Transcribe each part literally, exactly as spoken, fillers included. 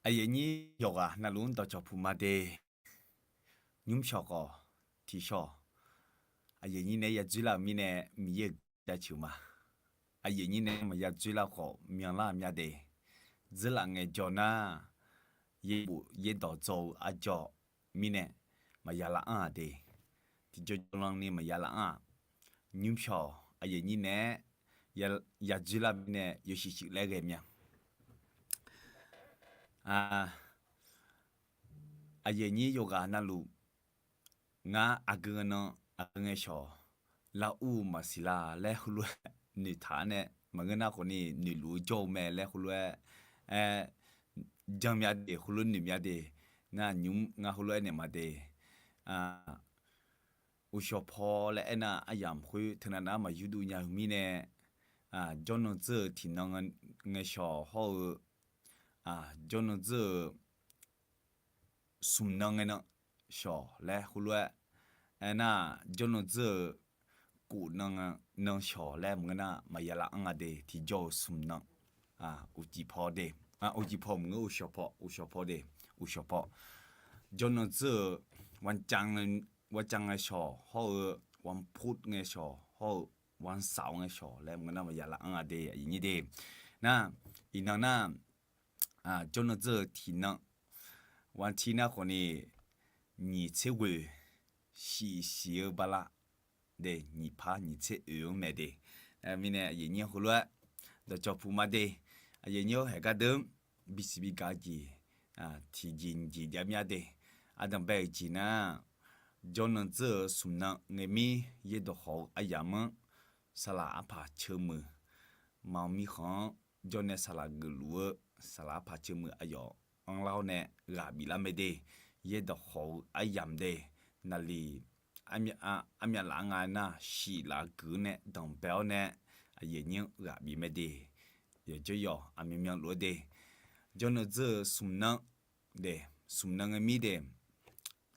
Aqyuif aqnyir yawqghaq navluf-anr dawqcawq puq ma de. Nymr shawq khawf, tiq shawq, aqyuif aqnyir nae yadzoer lar-euq mirnae Miqyaer-euq guiqlanq jaceuq ma. Aqyuif aqnyir nae maqya dzoer lar khawf myanlar mya de. Dzeurlaf ngaejawr nar, yaerbof yaerdawq dzaw-eu arjawr mirnae maqya laf-anr-aq de. Tiqjawr jawrlanr ni maqya laf-anr-aq, nymr shawq aqyuif aqnyir nae-aer yadzoer lar mirnae yawshuif shuif laer ghae mya. Aqyuif aqnyir yawqghaq navluf, ngar aqgeu nan aqgeu ngae shawq lar ur-eu maqsiq la laer heulof-aer noeqtaq-anr nae, maqngeur nar khawfni noeqluf-eu jawr-eu mae laer heulof-aer, aer, janmya de, heulof noeqmya de. Nar nymr ngar heulof-aer naeq ma de. Uqshawq paw laer aernar, aryamq khoer teunav nav-anr maqyurduv nya-eu mirnae, jawrnan dzeur-eu tiqnan ngae shawq hawr-eu, jawrnan dzeur-eu smq nan ngae nan shawq laer heulof-aer aernar, jawrnan dzeur-eu kof nan nan shawq laer maqngeur nar maqya laf-anr nga de. Tiqjawr-eu smq nan, uqcif paw de, uqcif paw maqngeur, uqshawq paw, uqshawq paw de, uqshawq paw. Jawrnan dzeur-eu วันจันทร์ ngae shawq hawr-eu, วันพุธ ngae shawq hawr-eu, วันเสาร์ ngae shawq laer maqngeur nar maqya laf-anr nga de, aqyuif aqnyir de. Nar, iqnan nar, jawrnan dzeur-eu tiqnan, วันอาทิตย์ nar khawfni, nyiq tser ghoeq, shiq siq-eu bala de, nyiq par nyiq tser oeq-anr mae de. Mirnae aqyuif aqnyir heulof-aer dawqcawq puq ma de. Aqyuif aqnyir-awr, haeq gardeuv-anr bisiq bigaq-eu jeq tiqjeq nyiq jeq jav mya de. Ardanqbae-euq jeq nar, jawrnan dzeur-eu smq nan ngae mir yaerdawq khawf-eu aryamq-anr saqlaq arpaq ceuq muiq, maqmir khanq-anr jawrnae saqlaq geufluf-eu saqlaq arpaq ceuq muiq aqyawf anrlar-awr nae ghaq biflar mae de. Yaerdawq khawf-eu aryamq de, naqliq armyav laf-anr nga nar, shiq laf-eu guiq-anr nae danqbae-awr nae, aqyuif aqnyir-anr ghaq bif mae de. Yawqjawr yawq aqmyanmyan lof-aer de, jawrnan dzeur-eu smq nan de, smq nan ngae mir de,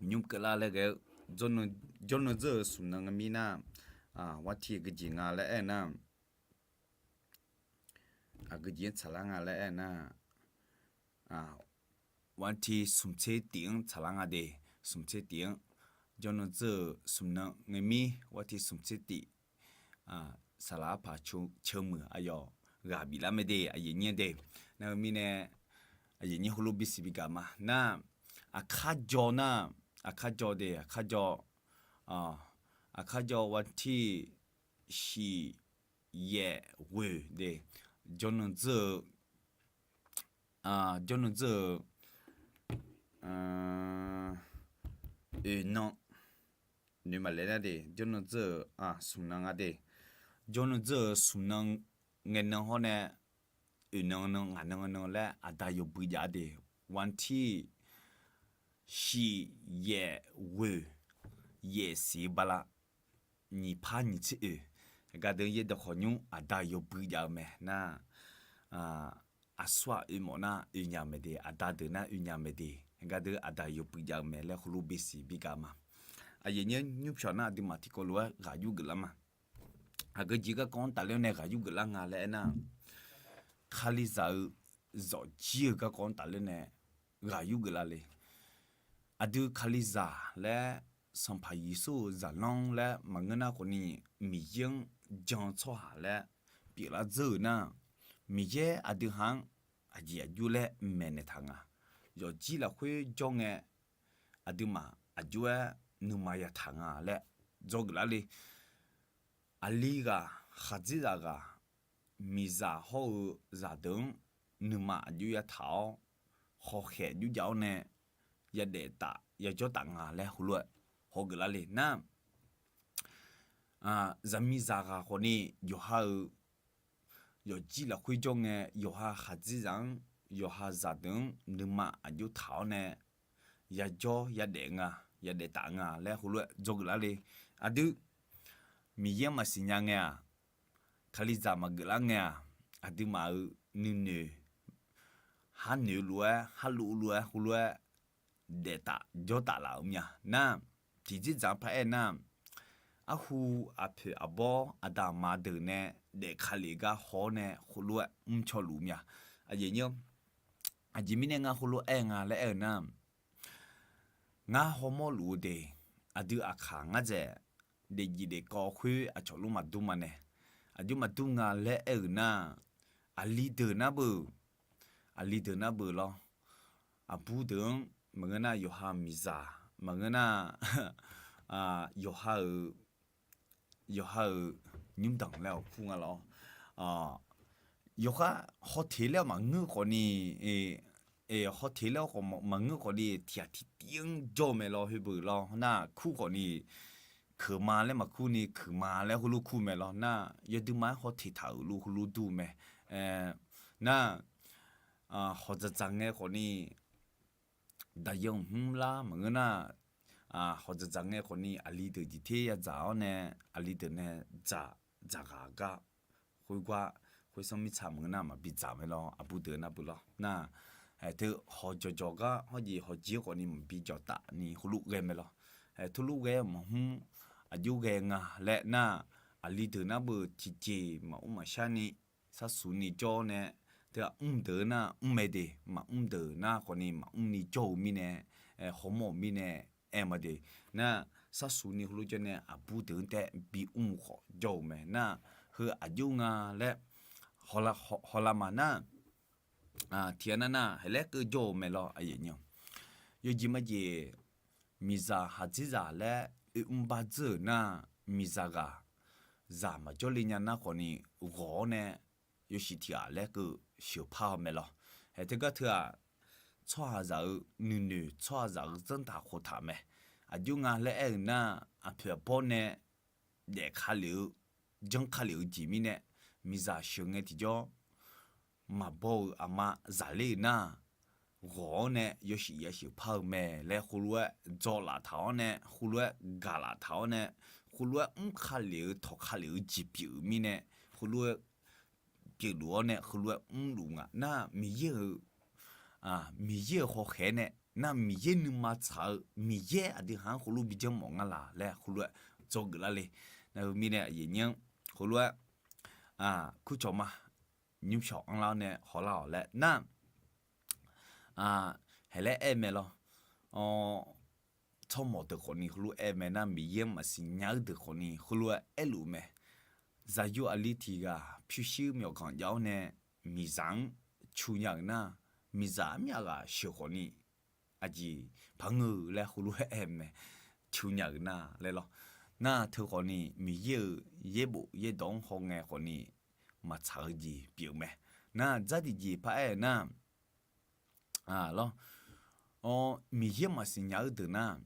nymr keuvlar laer ghae-eu, jawrnan dzeur-eu smq nan ngae mir nar, วันอาทิตย์ aqgeujeq nga laer aer nar, aqgeujeq-anr tsaqlar nga laer aer nar, วันอาทิตย์ smq tser tif-anr tsaqlar nga de, smq tser tif-anr, jawrnan dzeur-eu smq nan ngae mir วันอาทิตย์ smq tser tif, saqlaq arpaq ceuq muiq aqyawf ghaq biflar mae de, aqyuif aqnyir de. Nar-eu mirnae, aqyuif aqnyir heulof bisiq bigaq ma nar, aqkar jaw nar, aqkar jaw de, aqkar jaw, aqkar jaw วันอาทิตย์ shiq yaef ghoeq de, jawrnan dzeur-eu, jawrnan dzeur-eu oeq nan, noeq maqlaeq nar de, jawrnan dzeur-eu smq nan nga de, jawrnan dzeur-eu smq nan ngae nan hawr nae, oeq nan nan ngaq nan nan laer aqda yawbui jav de, วันอาทิตย์ shiq yaef ghoeq yaef siq-eu bala, nyiq par nyiq tser oeq, gardeuv yaerdawq khawf nymr aqda yawbui jav-eu mae nar, aqsur-aq oeq mawf nar oeq nya-eu mae de, aqda deuq nar oeq nya-eu mae de, gardeuv aqda yawbui jav-eu mae laer heulof bisiq bigaq ma. Aqyuif aqnyir nymr pyawq nar aqduimaf tiqkawv lof-aer ghaq yur geuflar ma. Aqgeujeq garkawv-anr tafler-awr nae ghaq yur geuflar nga laer aernar, Kalizaq-eu zawqjir-eu garkawv-anr tafler nae ghaq yur geuflar le. Aqdui Kalizaq laer Sanqpaq Yeqsur-euq zaqlanr laer maqngeur nar khawfni, Miqyaer-anr jan-eu tsawrhaq laer pyeuflar dzeur-euq nar, Miqyaer aqdui ha-anr aqjeq aqjox laer maeqnaeq taq nga. Yawqjir lafkhoer jawr ngae, aqduimaf aqjox-aer nuima yataq nga laer dzawgeuf lar le. Aqli ghaq, khaqdzerzaq ghaq, miqzaq hawr-eu zaqdeuq-anr nuima aqjox yataq-awr, hawkhaeq aqjox jav-awr nae yadaef taf yajawr taf nga laer heulof-aer hawgeuf lar le nar, zaqmiqzaq ghaq khawfni yawqha-euq yawqjir lafkhoer jawr ngae, yawqha khaqdzerzaq-anr, yawqha zaqdeuq-anr nuima aqjox taq-awr nae yajawr yadaef nga, yadaef taf nga laer heulof-aer dzawgeuf lar le. Aqdui Miqyaer maqsiq nya ngae-aq, Kalizaq maqgeuf lar ngae-aq, aqduimaf-euq nuinoeq, harnoeq lof-aer, harluf lof-aer heulof-aer daef taf jawr taf laf-euq mya nar, tiqjeq dzaq-anr paraer nar, arhu aqpoeq aqbawr aqda aqma deuq nae daef ka lef gar haw-awr nae heulof-aer mrcaw luf mya. Aqyuif aqnyir-awr, Aqjeq mirnae ngar heulof-aer nga laer aer-eu nar, ngar hawmawr luf-eu de, aqdui aqkaq ngar dzaeq daefjif daefkawv khoer aqcawq lor maqdur ma nae, aqjox maqdur nga laer aer-euq nar, aqli deuq nar beu, aqli deuq nar beu lawr. Aqbur deuq-anr maqngeur nar yawqha miqzaq, maqngeur nar yawqha-euq yawqha-euq nymrdanq laer-awq kur nga lawr. Yawqha hawteq laer-awq maqngeur khawfni, hawteq laer-awq khawf maqngeur khawfni tiqghaq tiqtiv-anr jawr-eu mae lawr, khoer beu lawr nar kur khawfni, keuqma laer maqkur ni kuiqma laer heulof kur mae lawr nar, yawduima-aer hawteq taq-euq luf heulof dur mae. Nar, hawqdzaqdzaq ngae khawfni, daqyan mrlar maqngeur nar, hawqdzaqdzaq ngae khawfni aqli deuq diqter yadzaq-awr nae, aqli deuq nae dzaq, dzaqghaq gar, khoergar, khoersanr mirtsaq maqngeur nar maqbi dzaq mae lawr, aqbur deuq nar beu lawr nar, teu hawqjawq jawq gar hawjeq hawqjir khawfni maqbi jawq taf ni heulof ghae mae lawr. Teulof ghae maqmr, aqjox ghae nga laer nar, aqli deuq nar beu tiqjeq maqmr maqshar ni, sharsuq ni jawr nae, teu-aq mr deuq nar mr mae de, maqmr deuq nar khawfni maqmr ni jawr-eu mirnae, hawmawr-euq mirnae aer ma de. Nar, sharsuq ni heulof jawr nae aqbur deuq-anr taef bi mr khawf jawr-eu mae nar, heu aqjox nga laer hawlar ma nar, tiqghaq nar nar haeq laer keuv jawr-eu mae lawr. Yawjeq majeq, miqzaq haqdzerzaq laer oermr bar dzeur-euq nar, miqzaq ghaq zaq maqjawr le nya nar khawfni, ghawq-awr nae yawshuif tiqghaq laer keuv sheuqpar-eu mae lawr. Haeq teugar teu-aq, tsawrhaqzaq-eu nuinoeq tsawrhaqzaq-eu zanrtaq khoftaq mae. Aqjox nga laer aer-euq nar, aqpoeq aqbawr nae daef ka lef-eu, janr ka lef-eu jeq mirnae, miqzaq sheuq ngae tiqjawr maqbaw-euq aqma zaqler-euq nar, ghawq-awr nae yawshuif yasheuq par-eu mae laer khoerlof-aer dzawlaf taq-awr nae, khoerlof-aer gaqlaf taq-awr nae, khoerlof-aer mr ka lef-eu tawq ka lef-eu jeq pyeuf-euq mirnae, khoerlof-aer pyeufluf-awr nae heulof-aer mrluf nga nar, Miqyaer-euq, Miqyaer-euq hawkhaeq nae nar, Miqyaer nuima tsaq-eu Miqyaer aqdui haq-anr heulof bi janr mawf nga laq laer heulof-aer dzawgeuf lar le. Nar heu mirnae aqyuif aqnyir-anr heulof-aer kurcawq ma, nymrshawq anrlar-awr nae hawlar-awq laer nar, haeq laer aer mae lawr. Tsawrmawq deuq khawfni heulof-aer mae nar, Miqyaer-anr maqsiq nya-eu deuq khawfni heulof-aer aerluf mae. Zaqyo aqli tiq ghaq pyurshuir myawqganq jav-awr nae miqzaq-anr cu nya-euq nar, miqzaq armyav ghaq sheuq khawfni aqjeq par ngeur-eu laer heulof-aer aer mae. Cu nya-euq nar laer lawr. Nar teu khawfni Miqyaer-euq yaerbof yaerdawq-anr hawngae khawfni maqtsaq-eu jeq pyeuf-eu mae. Nar dzardiq jeq par aer-eu nar, lawr, Miqyaer maqsiq nya-eu deuq nar,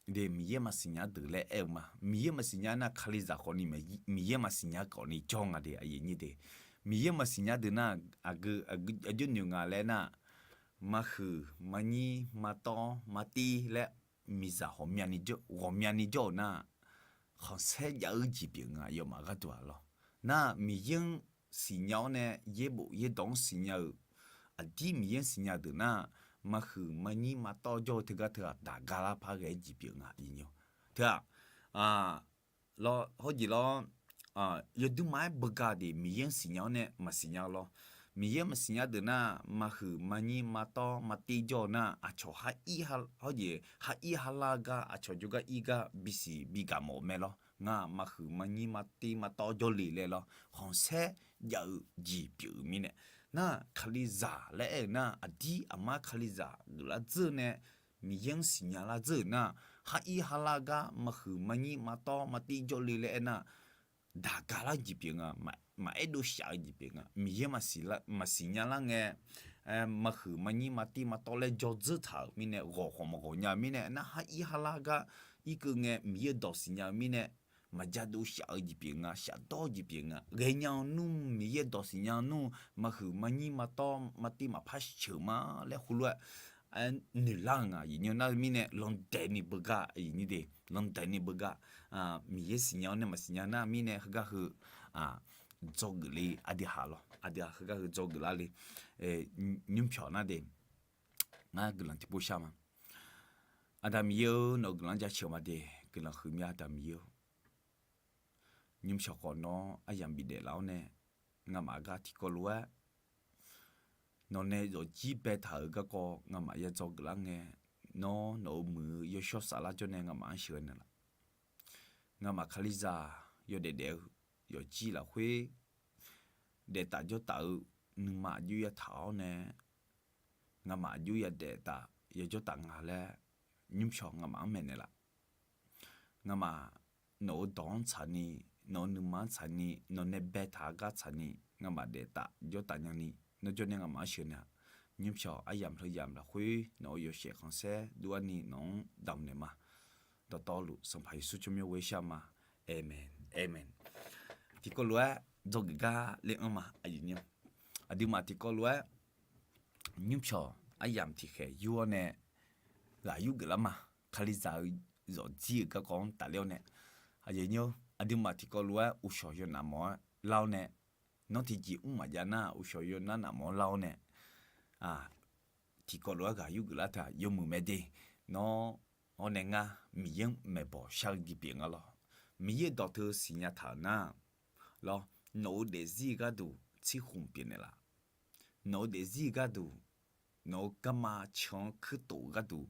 de Miqyaer maqsiq nya-eu deuq laer aer-eu ma. Miqyaer maqsiq nya nar, Kalizaq khawfni Miqyaer maqsiq nya khawfni jawr nga de, aqyuif aqnyir de. Miqyaer maqsiq nya deuq nar, aqgeu aqjox noeq nga laer nar, maqhuiq maqnyir maqtawv maqtiv laer miqzaq ghawqmyani jawr-euq nar, khanqsaer jav-eu jeq pyeuf nga, aqyawfmaf gharduq-aq lawr. Nar Miqyaer-anr siqnya-awr nae yaerbof yaerdawq-anr siqnya-euq, aqdir Miqyaer-anr siqnya deuq nar, maqhuiq maqnyir maqtawv jawr-eu teugar teu-aq daq ga lar par ghae-aer jeq pyeuf nga. Teu-aq, lawr, hawjeq lawr, yawduirma-aer beugar de, Miqyaer-anr siqnya-awr nae maqsiqnya lawr. Miqyaer maqsiqnya deuq nar, maqhuiq maqnyir maqtawv maqtiv jawr-eu nar, aqcawq hawjeq har ir har lar gar, aqcawq jawrgar ir gar bisiq bigaq mawf-eu mae lawr. Ngaq maqhuiq maqnyir maqtiv maqtawv jawrle laer lawr, khanqsaer jav-eu jeq pyeuf-eu mirnae. Nar Kalizaq laer aer-eu nar, aqdir aqmar Kalizaq geuflar dzeur nae Miqyaer-anr siqnya lar dzeur-euq nar, har ir har lar gar maqhuiq maqnyir maqtawv maqtiv jawrle laer aer nar, daq ga lar jeq pyeuf nga, maqaer dov shaf-eu jeq pyeuf nga. Miqyaer maqsiqnya lar ngae, maqhuiq maqnyir maqtiv maqtawv laer jawr dzeur taq-euq mirnae, ghawq khawf maqghawq nya-eu mirnae, nar har ir har lar gar irkeuv ngae Miqyaer dawq siqnya-eu mirnae, maqja dov shaf-eu jeq pyeuf nga, shafdawr jeq pyeuf nga. Ghaenya-eu nmr, Miqyaer dawq siqnya nmr, maqhuiq maqnyir maqtawv maqtiv maqpar sheuq ma laer heulof-aer noeqlar-eu nga. Aqyuif aqnyir nar mirnae landaeq ni beugar, aqyuif aqnyir de, landaeq ni beugar. Miqyaer siqnya-awr nae maqsiqnya nar mirnae heugar heu dzawgeuf le, aqdui haq lawr, aqdui haq heugar heu dzawgeuf lar le. Nymrpyawq nar de, ngar guiqlanq tiqpov shar ma. Aqda Miqyaer-eu, nawq-eu guiqlanq-anr jaceuq ma de, guiqlanq huiqmya Aqda Miqyaer-eu. Nymrpyawq khawf nawr aryamq bifdaef laf-awr nae, ngamaf gar tiqkawv lof-aer nawq nae zawqjir baetaq-euq garkawv ngamaf ya dzawgeuf lar ngae, nawr nawq-euq muiq-eu yawshawr saflar jawr nae ngamaf-anr sheuqghae naeqlaf. Ngamaf Kalizaq yawdaef daef-eu yawqjir lafkhoer daeftaf jawrtaf-eu nuima aqjox yataq-awr nae, ngamaf aqjox yadaef taf yajawr taf nga laer nymrpyawq ngamaf-anr maeqnaeq laf. Ngamaf nawq-euq dawq-anr tsaqni, nawq-euq nuima-anr tsaqni, nawq nae baetaq-eu gar tsaqni, ngamaf daeftaf jawrtaf nyani, nawr jawr nae ngamaf-anr sheuqnaeq-a. Nymrpyawq aryamq heuyamq lafkhoer nawq-euq yawshaef khanqsaer dov-arni nawq-anr damqnaeq ma. Dawqtawvluf Sanqpaq Yeqsur tsawrmyanr ghoer shar ma. Aqmeq, aqmeq. Tiqkawv lof-aer dzawgeuf gar le-anr ma. Aqduimaf tiqkawv lof-aer nymrpyawq aryamq tiqkhaeq yur-awr nae ghaq yur geuflar ma. Kalizaq-eu zawqjir-euq garkawv-anr tafler-awr nae, aqduimaf tiqkawv lof-aer uqshawq yawnaf mawf-aer lar-awr nae, nawr tiqjeq mr maqjav nar uqshawq yawnaf mawf-aer lar-awr nae, tiqkawv lof-aer ghaq yur geuflar teu-aq yawmuiq mae de. Nawr-awr nae ngar Miqyaer-anr maeqbawq shar-eu jeq pyeuf nga lawr. Miqyaer-euq dawq teu siqnya taq-euq nar, lawr, nawq-euq daefzir-eu gharduq tsirkhmq pyeufnaeq laf. Nawq-euq daefzir-eu gharduq, nawq-euq garma can-anr kuirtof-eu gharduq,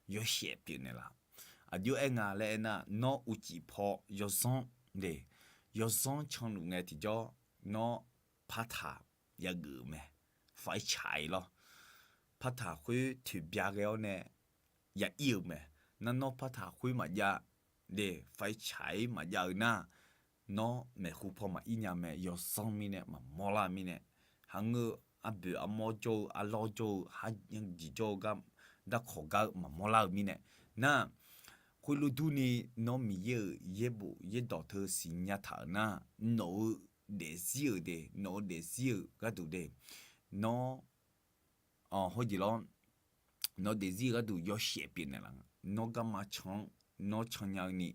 yawshaef pyeufnaeq laf. Aqjox-aer nga laer aernar, nawr uqcif paw yawzanr de, yawzanr canluf ngae tiqjawr, nawr partaq yageuf-euq mae, fair tsaq-ir lawr. Partaq khoer toeqbya ghae-awr nae ya ir-euq mae. Nar nawr partaq khoer maqjav de, fair tsaq-ir maqjav-eu nar, nawr maeqhu paw maqir nya mae. Yawzanr mirnae maqmawr lar-eu mirnae, haqngeur arboeq armawr jawr-eu, arlawr jawr-eu, harjiq jawr-eu gar, darkawq gar-eu maqmawr lar-eu mirnae, nar, khoerlof durni, nawr Miqyaer-euq yaerbof yaerdawq teu siqnya taq-euq nar, nawq-eu daefzir-euq de, nawq-eu daefzir-euq gharduq de, nawr, hawjeq lawr, nawq-eu daefzir-euq gharduq yawshaef pyeufnaeq laf nga. Nawr garma can-anr nawr cannya-eu ni,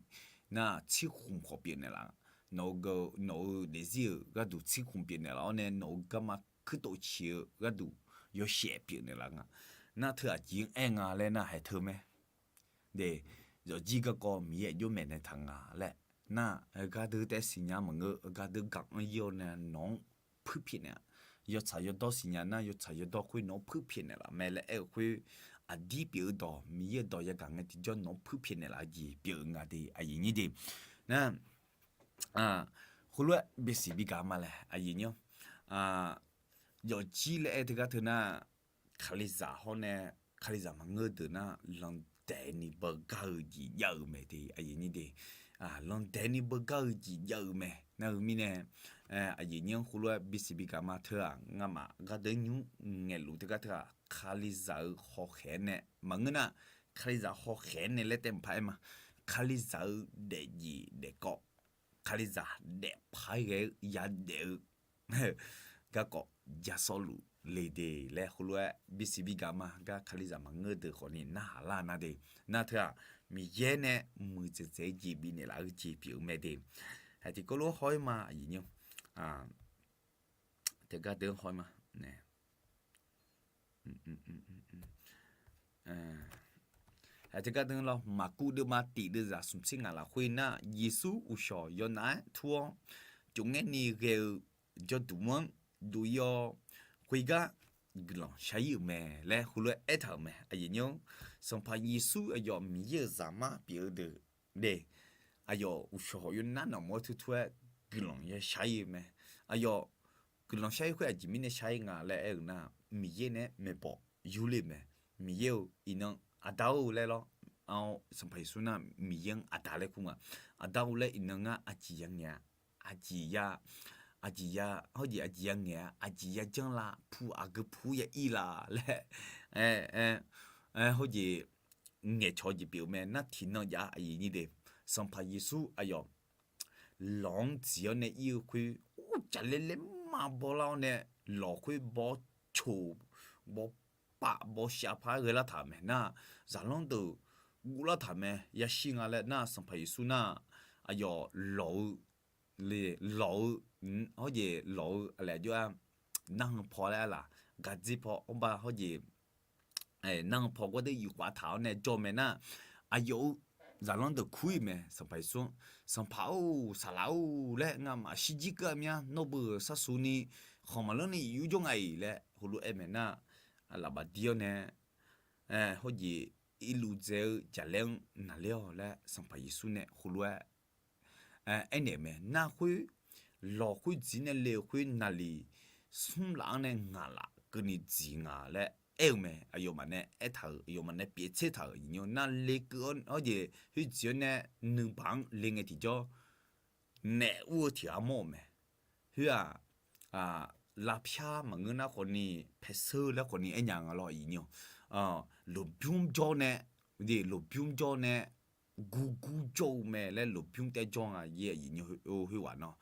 nar tsirkhmq khawf pyeufnaeq laf nga. Nawq-eu, nawq-eu daefzir-euq gharduq tsirkhmq pyeufnaeq laf-awr nae nawq-eu garma kuirtof ciq-eu gharduq yawshaef pyeufnaeq laf nga. Nar teu aqjeq-anr aer nga laer nar haeq teu mae. De, zawqjir garkawv Miqyaer aqjox maeqnaeq taq nga laer nar, heugar deuq taef siqnya maqngeur, heugar deuq gaq-anr yir-awr nae nawq-anr puirpyeuf naeq-a. Yawtsaq yawdawr siqnya nar, yawtsaq yawdawr khoer nawq-anr puirpyeuf naeqlaf mae laer aer-eu khoer, aqdir pyeuf-eu dawq, Miqyaer-euq dawq yagaq ngae tiqjawr nawq-anr puirpyeuf naeqlaf-eu jeq pyeuf-eu nga de, aqyuif nyir de. Nar, khoerlof-aer bisiq bigaq ma laer, aqyuif nyir-awr, zawqjir laer aer teugar teu nar, Kalizaq hawr nae, Kalizaq maqngeur deuq nar, lanqdaeq ni beugar-eu jeq jav-eu mae de, aqyuif nyir de. Lanqdaeq ni beugar-eu jeq jav-eu mae. Nar-eu mirnae, aqyuif nyir-anr khoerlof-aer bisiq bigaq ma teu-aq, ngamaf gardeuv nymr ngaeqluf teugar teu-aq, Kalizaq-eu hawkhaeq-aer nae maqngeur nar, Kalizaq hawkhaeq-aer nae laer taef maqpar aer ma. Kalizaq-eu daefjeq daefkawv, Kalizaq daefpaq-aer ghae-eu yadaef-eu garkawv jasawrluf le de laer khoerlof-aer bisiq bigaq ma. Gar Kalizaq maqngeur deuq khawfni narhaq lar nar de. Nar teu-aq, Miqyaer nae muiqdzaeq dzaeq-eu jeq bifnaeq laf-eu jeq pyeuf-eu mae de. Haiq tiqkawv lof-aer haw-ir ma, aqyuif nyir-awr, teugar deuq-anr haw-ir ma. Haiq teugar deuq lawr, Maqkuv deuvma tiq deuvzaq smqtser ngaq lafkhoer nar, Yeqsur uqshawq yawnav-aer tur-awr, cofngaer ni ghae-eu jawrduq-anr duq-ir-awr, khoergar guiqlanq shar-ir-euq mae laer heulof-aer aertaq-euq mae. Aqyuif nyir-awr, Sanqpaq Yeqsur aqyawf Miqyaer-euq zaqmar pyeuf-eu deuq de, aqyawf uqshawq yawnav naqmawr-aer turtur-aer guiqlanq yashar-ir-eu mae. Aqyawf guiqlanq shar-ir khoer aqjeq mirnae shar-ir nga laer aer-euq nar, Miqyaer nae maeqbawq yurler-eu mae. Miqyaer-euq iqnan Aqda-or laer lawr, Sanqpaq Yeqsur nar Miqyaer-anr Aqda laer kur nga. Aqda-or laer iqnan ngar aqjeq ya ngaeq-a, aqjeq ya, aqjeq ya, hawjeq aqjeq ya ngaeq-a, aqjeq ya janr la, pu aqgeu pu ya ir la laer, hawjeq ngaeqcawq-eu jeq pyeuf-eu mae. Nar tiqnan jav aqyuif nyir de, Sanqpaq Yeqsur aqyawf lawq-anr dziq-awr nae ir-eu khoer, or jaqlaer laer ma bawlar-awr nae, lawq khoer baw coq baw pav baw shav par ghae lar taq-euq mae. Nar zaqlanr deuq guvlar taq mae. Yashir nga laer nar, Sanqpaq Yeqsur nar aqyawf lawq-eu le, lawq-eu, hawjeq lawq-eu aqlaeq jawr-a, narhaq paw laer-a laq, gaqdzer paw, arbar hawjeq narhaq paw gawrdeuv yufkhav taq-awr nae jawr mae nar, aqyawf-euq zaqlanr deuq kur-ir mae. Sanqpaq Yeqsur-anr, Sanqpaq-or, saqlaq-or laer, ngamaf shirjir keuv-a mya, nawr beu sharsuq ni khanq maqlanr ni iq yur jawr nga-iq laer heulof-aer aer mae nar, lafbaf dir-awr nae, hawjeq irluf dzae-eu jaqlaer-anr naqler-awq laer Sanqpaq Yeqsur nae heulof-aer aernaeq-euq mae. Nar khoer lawq khoer dziq nae le-eu khoer naqliq smr laf-anr nae ngaq laf keuvni dziq nga laer aer-eu mae. Aqyawfmaf nae aertaq-euq, aqyawfmaf nae pyeuf tser taq-euq aqyuif nymr nar, le keuv-awr hawjeq khoer dziq-awr nae nuibaq-anr le ngae tiqjawr naef ur-eu tiq ghaq mawr-euq mae. Khoer-aq, lavpyar maqngeur nar khawfni, paeqseur laer khawfni aernya nga lawr aqyuif nymr-awq. Lmqbymr jawr nae, lmqbymr jawr nae, gurgur jawr-eu mae laer lmqbymr taer jawr nga yaer aqyuif nymr khoerghaq nawr.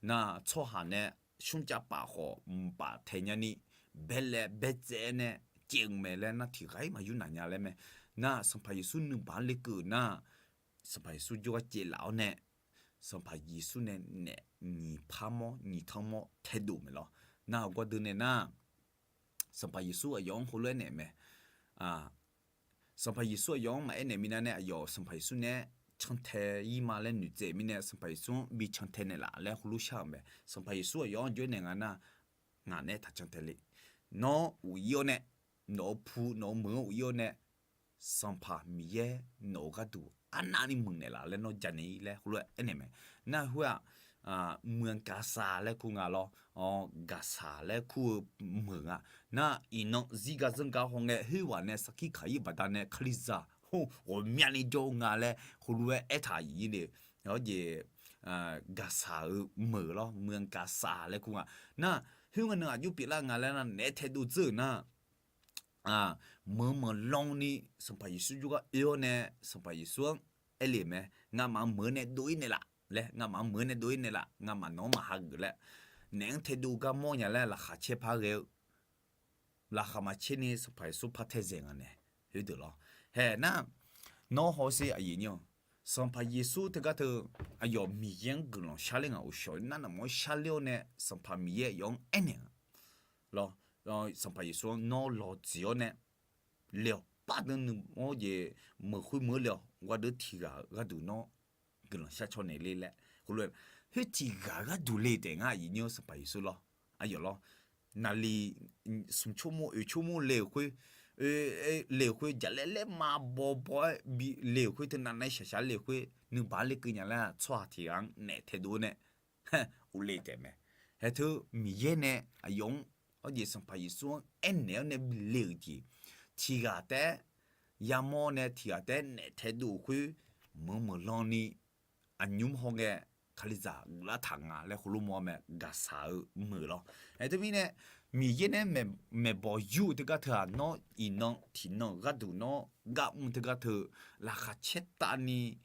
Nar tsawrhaq nae smrcav paf khawf mqpaf taeq nyani, baelaev baetsaev nae caev-eu mae laer nar tiq ghaq-ir maqyur naq nya laer mae. Nar Sanqpaq Yeqsur nuibaq-anr lekeuv-euq nar, Sanqpaq Yeqsur jawrgar caevlaf-awr nae, Sanqpaq Yeqsur nae naef nyiq par mawr nyiq tanr mawr taedov mae lawr. Nar hawgawr deuq nae nar, Sanqpaq Yeqsur aqyawf-anr heulof-aer naeq mae. Sanqpaq Yeqsur aqyawf-anr maqaer naeq minav nae aqyawf Sanqpaq Yeqsur nae-aer cantae-ir ma laer noeqtsaev mirnae Sanqpaq Yeqsur-anr bi cantae naeqlaf laer heulof shar-euq mae. Sanqpaq Yeqsur aqyawf-anr jov-aer naeq nga nar, ngaq nae taq cantae le. Nawr uq ir-awr nae, nawq-euq pu nawq-euq meuq-anr uq ir-awr nae, Sanqpaq Miqyaer nawq-euq gharduq arnavni muiqnaeq laf laer nawr janaeq-ir laer heulof-aer aernaeq mae. Nar khoer-aq, muiq-anr gaqsaq laer kur nga lawr, gaqsaq laer kur-eu meuq nga. Nar iqnan zirgar zanrgar hawngae khoerghaq nae sarkir kaq-ir baqdanae Kalizaq ghawqmyani jawr-eu nga laer heulof-aer aertaq aqyuif nymr de. Hawjeq, gaqsaq-eu meuq lawr, muiq-anr gaqsaq laer kur nga. Nar khoer nga nui aqjox pyeuflar nga laer nar naef taedov dzeur-euq nar, meuq manq lan ni Sanqpaq Yeqsur jawrgar oe-awr nae Sanqpaq Yeqsur-anr aer le mae. Ngamaf-anr meuq-eu nae dov-ir naeqlaf laer, ngamaf-anr meuq-eu nae dov-ir naeqlaf, ngamaf nawq-anr maqha geuf laer, naef-anr taedov gar mawrnya laer laqkhaq caer par ghae-eu laqkhaq maqcaer ni Sanqpaq Yeqsur par tae zaeq nga nae, khoerdeuq lawr. Hae nar, nawr hawsher aqyuif nymr-awq, Sanqpaq Yeqsur teugar teu aqyawf Miqyaer-anr guiqlanq sharler nga uqshawq nar naqmawr sharler-awr nae Sanqpaq Miqyaer aqyawf-anr aernaeq nga lawr. Sanqpaq Yeqsur-anr nawr lawq dziq-awr nae le-awq, pardeuv nuimawr jeq meuq khoer meuq-anr le-awq, gardeuv tiq ghaq-euq gharduq nawr guiqlanq shar caw naeq ler laer heulof-aer, khoer tiq ghaq gharduq le taef ngar aqyuif nymr-awr Sanqpaq Yeqsur lawr. Aqyawf lawr, naqliq smq tsawrmur oeq tsawrmur le-euq khoer, le-euq khoer jaqlaer laer ma bawbaw-aer bi le-euq khoer teunav nae shaqshaq le-euq khoer nuibaq-anr lekeuv nya laer tsawrhaq tiq ghaq-anr naef taedov-awr nae uvle taef mae. Hae teu Miqyaer nae aqyawf-anr, hawjeq Sanqpaq Yeqsur-anr aernaeq-awr nae bi le-euq jeq, tiq ghaq taef-aer yamawr nae tiq ghaq taef-aer naef taedov-euq khoer meuq meuq lan ni aqnymr hawngae Kalizaq geuflar taq nga laer heulof mawr mae, gaqsaq-eu meuq lawr. Hae teumirnae Miqyaer nae maeqbawq yur-eu teugar teu-aq nawr iqnan tiqnan-euq gharduq nawr gar mr-eu teugar teu laqkhaq caer tavni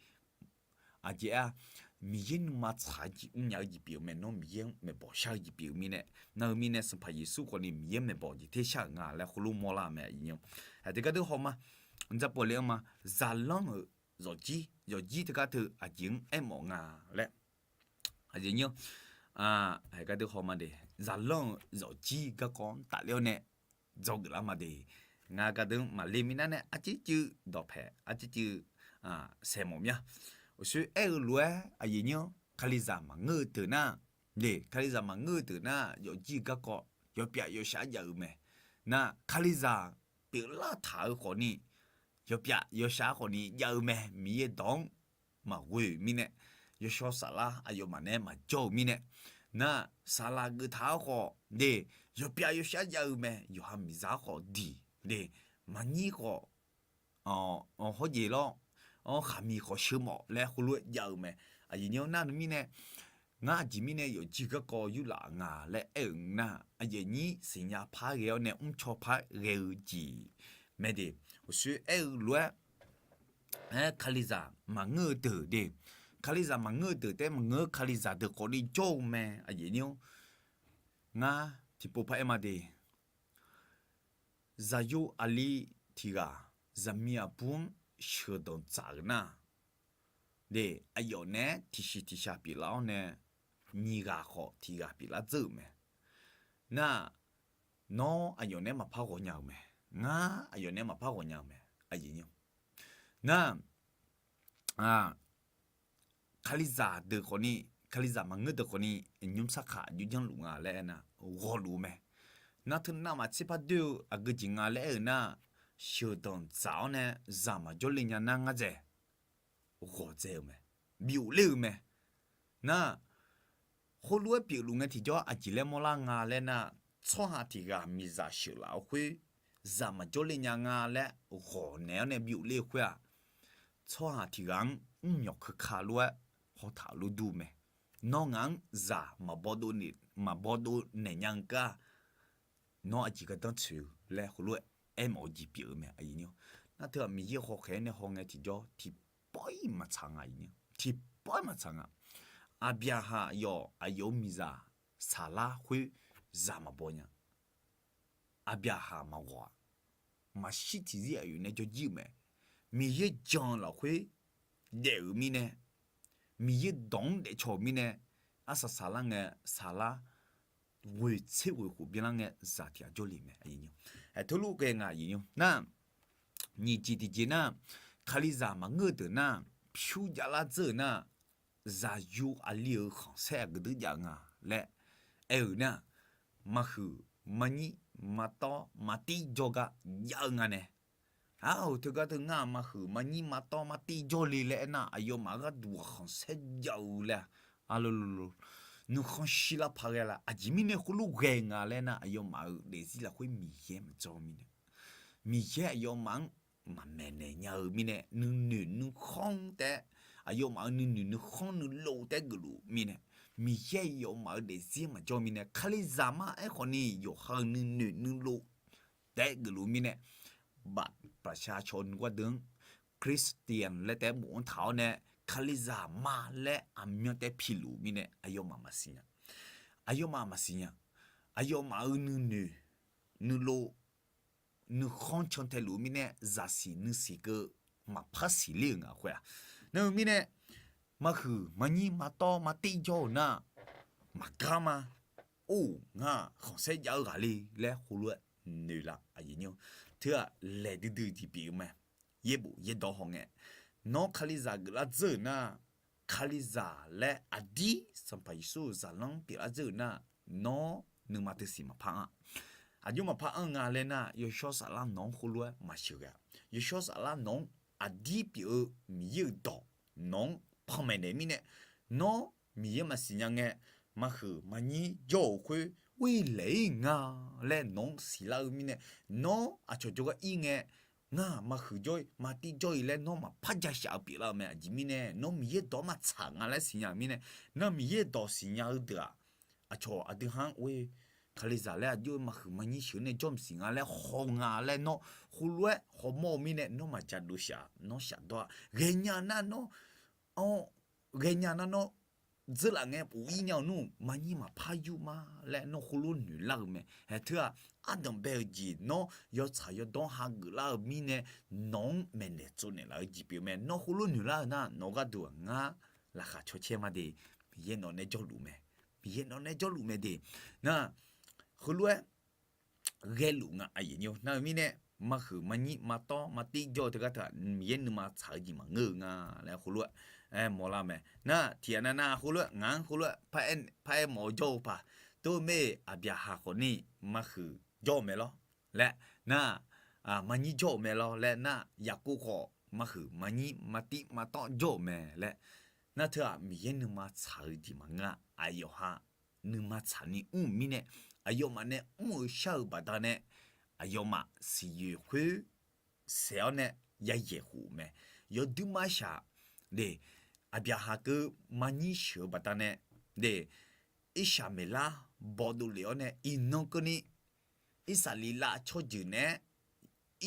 aqjeq-a, Miqyaer nuima tsaq-eu jeq mrnya-eu jeq pyeuf-eu mae, nawr Miqyaer-anr maeqbawq shar-eu jeq pyeuf-eu mirnae, nar-eu mirnae Sanqpaq Yeqsur khawfni Miqyaer-anr maeqbawq jeq ter shar-euq nga laer heulof mawrlar-eu mae aqyuif nymr. Hae teugar deuq hawma, dzaqpawf le-anr ma, zaqlanr-euq zawqjir, zawqjir teugar teu aqjeq-anr aermawf nga laer aqjeq nymr, hae gar deuq hawma de, zaqlanr-euq zawqjir garkawv-anr tafler-awr nae dzawgeuf lar ma de. Ngar gar deuq-anr maqle minav nae arcivcuiv dawqpaeq arcivcuiv saeqmawf mya. Uqshoe aer-eu lof-aer aqyuif nymr-anr Kalizaq maqngeur-eu deuq nar, le Kalizaq maqngeur-eu deuq nar yawfjir-eu garkawv yawpyaf yawshaq jav-eu mae. Nar Kalizaq pyeuflar taq-eu khawfni yawpyaf yawshaq khawfni jav-eu mae. Miqyaer dawq-anr maqghoe-euq mirnae, yawshawr saflar aqyawfmaf nae maqjawr-euq mirnae, nar saqlaq geuftaq-awr khawf de, yawpyaf yawshaq jav-eu mae. Yawqha miqzaq-awr khawf diq de, maqnyir khawf hawrjeq lawr, khaqmiq khawf sheu mawf laer heulof-aer jav-eu mae. Aqyuif nymr nar-eu mirnae, ngar aqjeq mirnae yawfjir-eu garkawv yurlaf nga laer aer-euq nar, aqyuif aqnyir siqnya par ghae-awr nae mrcaw par ghae-eu jeq mae de. Uqshoe aer-eu lof-aer, aer Kalizaq maqngeur-eu deuq de, Kalizaq maqngeur-eu deuq taef-aer maqngeur-eu Kalizaq deuq khawfni jawr-eu mae aqyuif nymr-anr. Ngar tiqpov par aer ma de. Zaqyo aqli tiq ghaq zaqmiq aqbur-anr sheuqdanq dzaq-euq nar, de aqyawf nae-aer tiqshiq tiqshaq pyeuflar-awr nae nyiq ghaq khawf tiq ghaq pyeuflar dzeur-euq mae. Nar, nawr aqyawf nae-aer maqpar ghawqnya-euq mae. Ngar aqyawf nae-aer maqpar ghawqnya-euq mae. Nar, Kalizaq deuq khawfni Kalizaq maqngeur deuq khawfni nymr sarkaq aqjox janrluf nga laer aernar, ghawqluf-eu mae. Nar teu navmaqtser par doer-eu aqgeu jeq nga laer aer-eu nar, sheuqdanq dzaq-awr nae zaq maqjawr le nya nar ngar dzaeq ghawqdzae-eu mae, bif ler-eu mae. Nar, khoerlof-aer pyeufluf ngae tiqjawr aqjeq laer mawrlar nga laer nar, tsawrhaq tiq ghaq miqzaq sheuqlaf-eu khoer, zaq maqjawr le nya nga laer ghawqnaeq-awr nae bif ler-eu khoer-aq, tsawrhaq tiq ghaq-anr mrmyawq keuka lof-aer hawtaq-eu lof dur mae. Nawr ngaq-anr zaq maqbaw dov naeq nya-eu gar, nawr aqjeq gardanr tsoeq-eu laer heulof-aer aermawf-eu jeq pyeuf-eu mae. Nar teu-aq Miqyaer hawkhaeq-aer nae hawngae tiqjawr tiqpawf-ir maqtsaq nga. Tiqpawf-ir maqtsaq nga. Aqbyaqhaq yawf aqyawf-euq miqzaq saqlar khoer zaq maqbaw nya. Aqbyaqhaq maqghawq-aq, maqshir tiqzir aqyawf nae jawrjir-eu mae. Miqyaer jan-eu lafkhoer daef-euq mirnae, Miqyaer dawq-anr daefcaw-euq mirnae, arsaq saqlar ngae, saqlar ghoeq tser ghoeq khof byanlar ngae zaq tiq ghaq jawrle mae. Aerteulof ghae nga aqyuif nymr nar, nyiq jeq tiqjeq nar, Kalizaq maqngeur-eu deuq nar, pyur javlar dzeur-euq nar, zaqyo aqli-euq khanqsaer aqgeu dui jav-eu nga laer aer-euq nar, maqhuiq maqnyir maqtawr maqtir jawr gar jav-eu nga nae. Aq-euq teugar teu ngar maqhuiq maqnyir maqtawr maqtir jawr le laer aernar, aqyawfmaf gharduq khanqsaer jav-eu laer-a. Nuikhanr shirlar paq ghae la. Aqjeq mirnae khoerlof ghae nga laer nar, aqyawfmaf-euq daefzir lafkhoer Miqyaer maqjawr mirnae, Miqyaer aqyawfmaf-anr maqmaeqnaeq nya-eu mirnae, nuinoeq nuikhanr taef-aer, aqyawfmaf-euq nuinoeq nuikhanr nuilov taef-aer geufluf mirnae, Miqyaer aqyawfmaf-euq daefzir maqjawr mirnae, Kalizaq mar aerkhawfni yawqha-euq nuinoeq nuilov taef-aer geufluf mirnae, baf paqsha cawq nuigardeuv-anr Christian laer taef-aer bofanr taq-awr nae, Kalizaq ma laer aqmyan taef piluf mirnae aqyawfmaf maqsiq nya. Aqyawfmaf maqsiq nya. Aqyawfmaf-euq nuinoeq nuilov nuikhanr cantae luf-eu mirnae, zaqsiq nuisiq keuv maqpar siqler-euq nga khoer-aq. Nar-eu mirnae, maqhuiq maqnyir maqtawr maqtir jawr-euq nar, maqgar ma. Or, ngar khanqsaer jav-eu ghaq le laer heulof-aer noeq la. Teu-aq laeq duidui jeq pyeuf-eu mae. Yaerbof yaerdawq hawngae, nawr Kalizaq geuflar dzeur-euq nar, Kalizaq laer aqdir Sanqpaq Yeqsur-euq zaqlanr pyeuflar dzeur-euq nar, nawr nuima teusiq maqpar anr-a. Aqjox maqpar anr nga laer nar, yawshawr saflar nawq-anr heulof-aer maqsheuq ghae-a. Yawshawr saflar nawq-anr aqdir pyeuf-eu Miqyaer-euq dawq nawq-anr panmaeq naeq mirnae, nawr Miqyaer maqsiq nya ngae, maqhuiq maqnyir jawr-euq khoer ghoer laeq-ir nga laer nawq-anr siqlar-eu mirnae, nawr aqcawq jawrgar ir ngae, ngar maqhuiq jawr-ir maqtir jawr-ir laer nawr maqpar jashaf-eu pyeuflar-eu mae. Aqjeq mirnae nawr Miqyaer dawq-anr maqtsaq nga laer siqnya-eu mirnae, nar Miqyaer dawq siqnya-eu deuq-aq, aqcawq aqdui ha-anr oe, Kalizaq laer aqjox-aer maqhuiq maqnyir sheuq nae jawr maqsiq nga laer haw nga laer nawr heulof-aer hawmawr-eu mirnae, nawr maqja dovshaq, nawr shafdawr-a. Ghaenya nar nawr, ghaenya nar nawr dzeurlaf ngae of-ir nya-eu nmr, maqnyir maqpar yur ma laer nawr heulof noeqlar-eu mae. Haeqteu-aq, ardanq bae-eu jeq nawr yawtsaq yawdawr hageuf lar-eu mirnae, nawq-anr maeqnaeq tsovnaeq laf-eu jeq pyeuf mae. Nawr heulof noeqlar-eu nar, nawq-eu gharduq-aq ngar laqkhaq cawcaer ma de, Miqyaer nawq nae jawrluf mae. Miqyaer nawq nae jawrluf mae de. Nar, heulof-aer ghaeluf nga aqyuif nymr. Nar-eu mirnae, maqhuiq maqnyir maqtawr maqtir jawr-eu teugar teu-aq, Miqyaer nuima tsaq-eu jeq maqngeur-eu nga laer heulof-aer aermawf lar mae. Nar tiqghaq nav nav heulof-aer ngaq-anr heulof-aer paraer mawf-eu jawr-eu paq, teu-eu mae, Aqbyaqhaq khawfni maqhuiq jawr-eu mae lawr laer nar, maqnyir jawr-euq mae lawr laer nar, Yaqkov khawf maqhuiq maqnyir maqtir maqtawr jawr-euq mae laer nar, teu-aq Miqyaer nuima tsaq-eu jeq maqngeur-a. Aqyawf ha nuima tsaqni mr-euq mirnae, aqyawfmaf nae mr-eu shar-eu baqdanae, aqyawfmaf siqyoeq khoer saef-awr nae yayaeq khof-euq mae. Yawduir marshaq de, Aqbyaqhaq keuv maqnyir sheuq-eu baqdanae de, Irsaqmeqlar bawdov lef-awr nae iqnan keuvni Irsaqleqlav tsawrjeuq naeq-aer,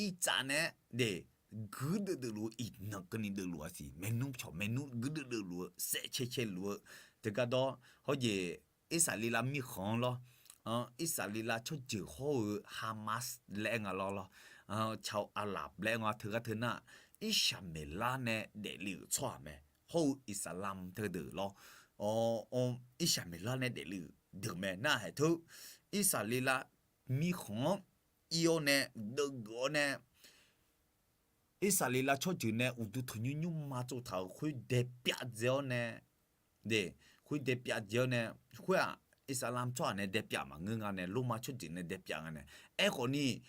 Irtsav naeq-aer de, guirdeuv deuv luf-eu iqnan keuvni deuv luf-a siq. Maernmr cawq maernmr guirdeuv deuv luf-eu saef cae cae luf-eu teugar dawr hawr jeq, Irsaqleqlav mirkhanq-anr lawr, Irsaqleqlav tsawrjeuq hawr-eu Hamas laer aer nga lawr lawr, Cau Aqlaf laer aer nga teugar teu nar, Irsaqmeqlar nae daefle-euq tsawrhaq mae. Hawr-eu Iqsaqlamq teudeuq lawr, Irsaqmeqlar nae daefle-euq deuq mae. Nar haeq teu Irsaqleqlav mirkhanq-anr ir-awr nae, deuvgeuf-awr nae, Irsaqleqlav tsawrjeuq nae uqduq tanqnymr nymrma tsovtaq-euq khoer daepyav dzae-awr nae, de, khoer daepyav jeq-awr nae, khoer-aq, Irsaqleqlav tsawrhaq nae daepyav maqngeur nga nae, Lormav tsawrjeuq nae daepyav nga nae. Aerkhawf ni,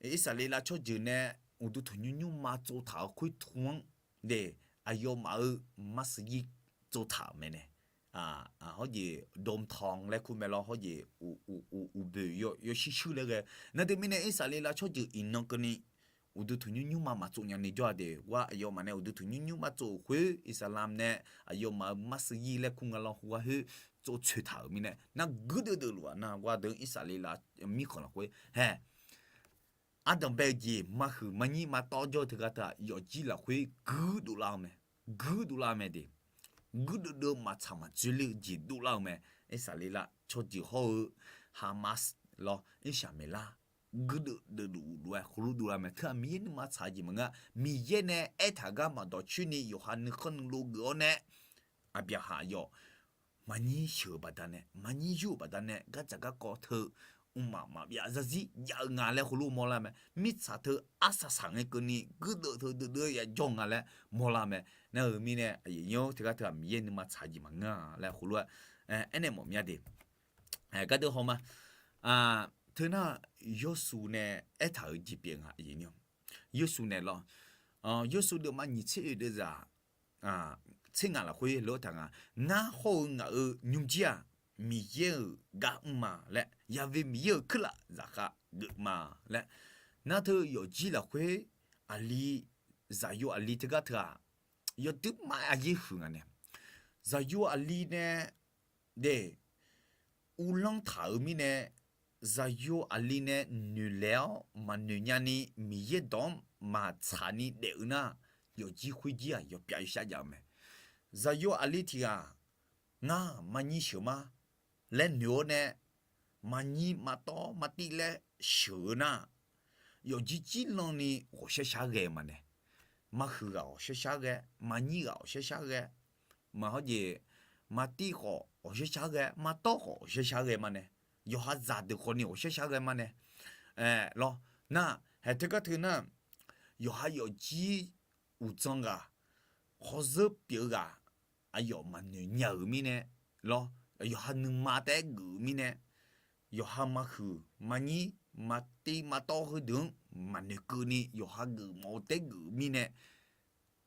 Irsaqleqlav tsawrjeuq nae uqduq tanqnymr nymrma tsovtaq-euq khoertmq-anr de, aqyawfmaf-euq marsiqyir tsovtaq-euq mae nae. Hawjeq domtan laer kur mae lawr, hawjeq uqboeq yawshuir shuir laer ghae. Nar teumirnae Irsaqleqlav tsawrjeuq iqnan keuvni uqduq tanqnymr nymrma maqtsov nyani jawr-a de. Ghar aqyawfmaf nae uqduq tanqnymr nymrma tsov-euq khoer Irsaqleqlav nae aqyawfmaf-euq marsiqyir laer kur nga lawr, heugar khoer tsovtsoeq taq-euq mirnae nar guirdeuv deuv luf-aq nar ghar deuq-anr Irsaqleqlav mirkhanq lafkhoer hae ardanq bae-eu jeq maqhuiq maqnyir maqtawv jawr-eu teugar teu-aq, yawfjir lafkhoer guirdov lar-eu mae. Guirdov lar-eu mae de. Guirdeuv deuv-eu maqtsaq maqdzoerler-eu jeq dovlar-eu mae. Irsaqleqlav tsawrjeuq hawr-eu Hamas lawr, Irsaqmeqlar guirdeuv deuv luf lof-aer khoerlof dovlar mae. Teu-aq Miqyaer nuima tsaq-eu jeq maqngeur-a. Miqyaer nae aertaq gar maqdawq coer ni yawqha nuikhanr nuilov geuf-awr nae, Aqbyaqhaq aqyawf maqnyir sheuq-eu baqdanae, maqnyir yur-euq baqdanae, gardzaq garkawv teu mqmaq maqbyav zarzir jav-eu nga laer khoerlof mawrlar mae. Mirtsaq teu arsaq saq ngae keuvni guirdeuv teu deuvdeuv yajawr nga laer mawrlar mae. Nar-euq mirnae aqyuif nyir-or, teugar teu-aq Miqyaer nuima tsaq-eu jeq maqngeur-a laer khoerlof-aer aernaeq mawf mya de. Gardeuv hawma, teunar Yawrsuv nae aertaq-euq jeq pyeuf nga. Yawrsuv nae lawr, Yawrsuv deuvma nyiq tser oeq deuvzaq tser ngaq lafkhoer lor taq nga. Ngar hawr-eu ngaq-euq nymrjir-aq, Miqyaer-euq gar mr ma laer, Yaqve Miqyaer-euq kuirlaf zaqkhav geuf ma laer. Nar teu yawfjir lafkhoer aqli, zaqyo aqli teugar teu-aq, yawduir mar-aer aryaer huiq nga nae, zaqyo aqli nae de, uvlanr taq-euq mirnae, zaqyo aqli nae noeqlaeq-awr maqnoeq nyani Miqyaer dawq-anr maqtsaq ni daef-eu nar, yawfjir khoerjir-aq yawpyav yawshar jav-eu mae. Zaqyo aqli tiq ghaq ngar maqnyir sheuq ma laer noeq-awr nae, maqnyir maqtawv maqtiv laer sheuq-eu nar, yawfjir jirlanni ghawqshar shar ghae ma nae, maqhuiq ghaq ghawqshar shar ghae, maqnyir ghaq ghawqshar shar ghae, maqhawr jeq, maqtiv khawf ghawqshar shar ghae, maqtawv khawf ghawqshar shar ghae ma nae, yawqha zaqdeuq khawfni ghawqshar shar ghae ma nae, lawr, nar, haeq teugar teu nar, yawqha yawfjir uqdzan ghaq, hawzeur pyeuf-eu ghaq, aqyawf maqnoeq nya-euq mirnae, lawr, yawqha nuima taef-aer geuf-eu mirnae, yawqha maqhuiq maqnyir maqtiv maqtawv heudeuq-anr maqnoeq keuvni yawqha geufmawf-eu taef-aer geuf-eu mirnae,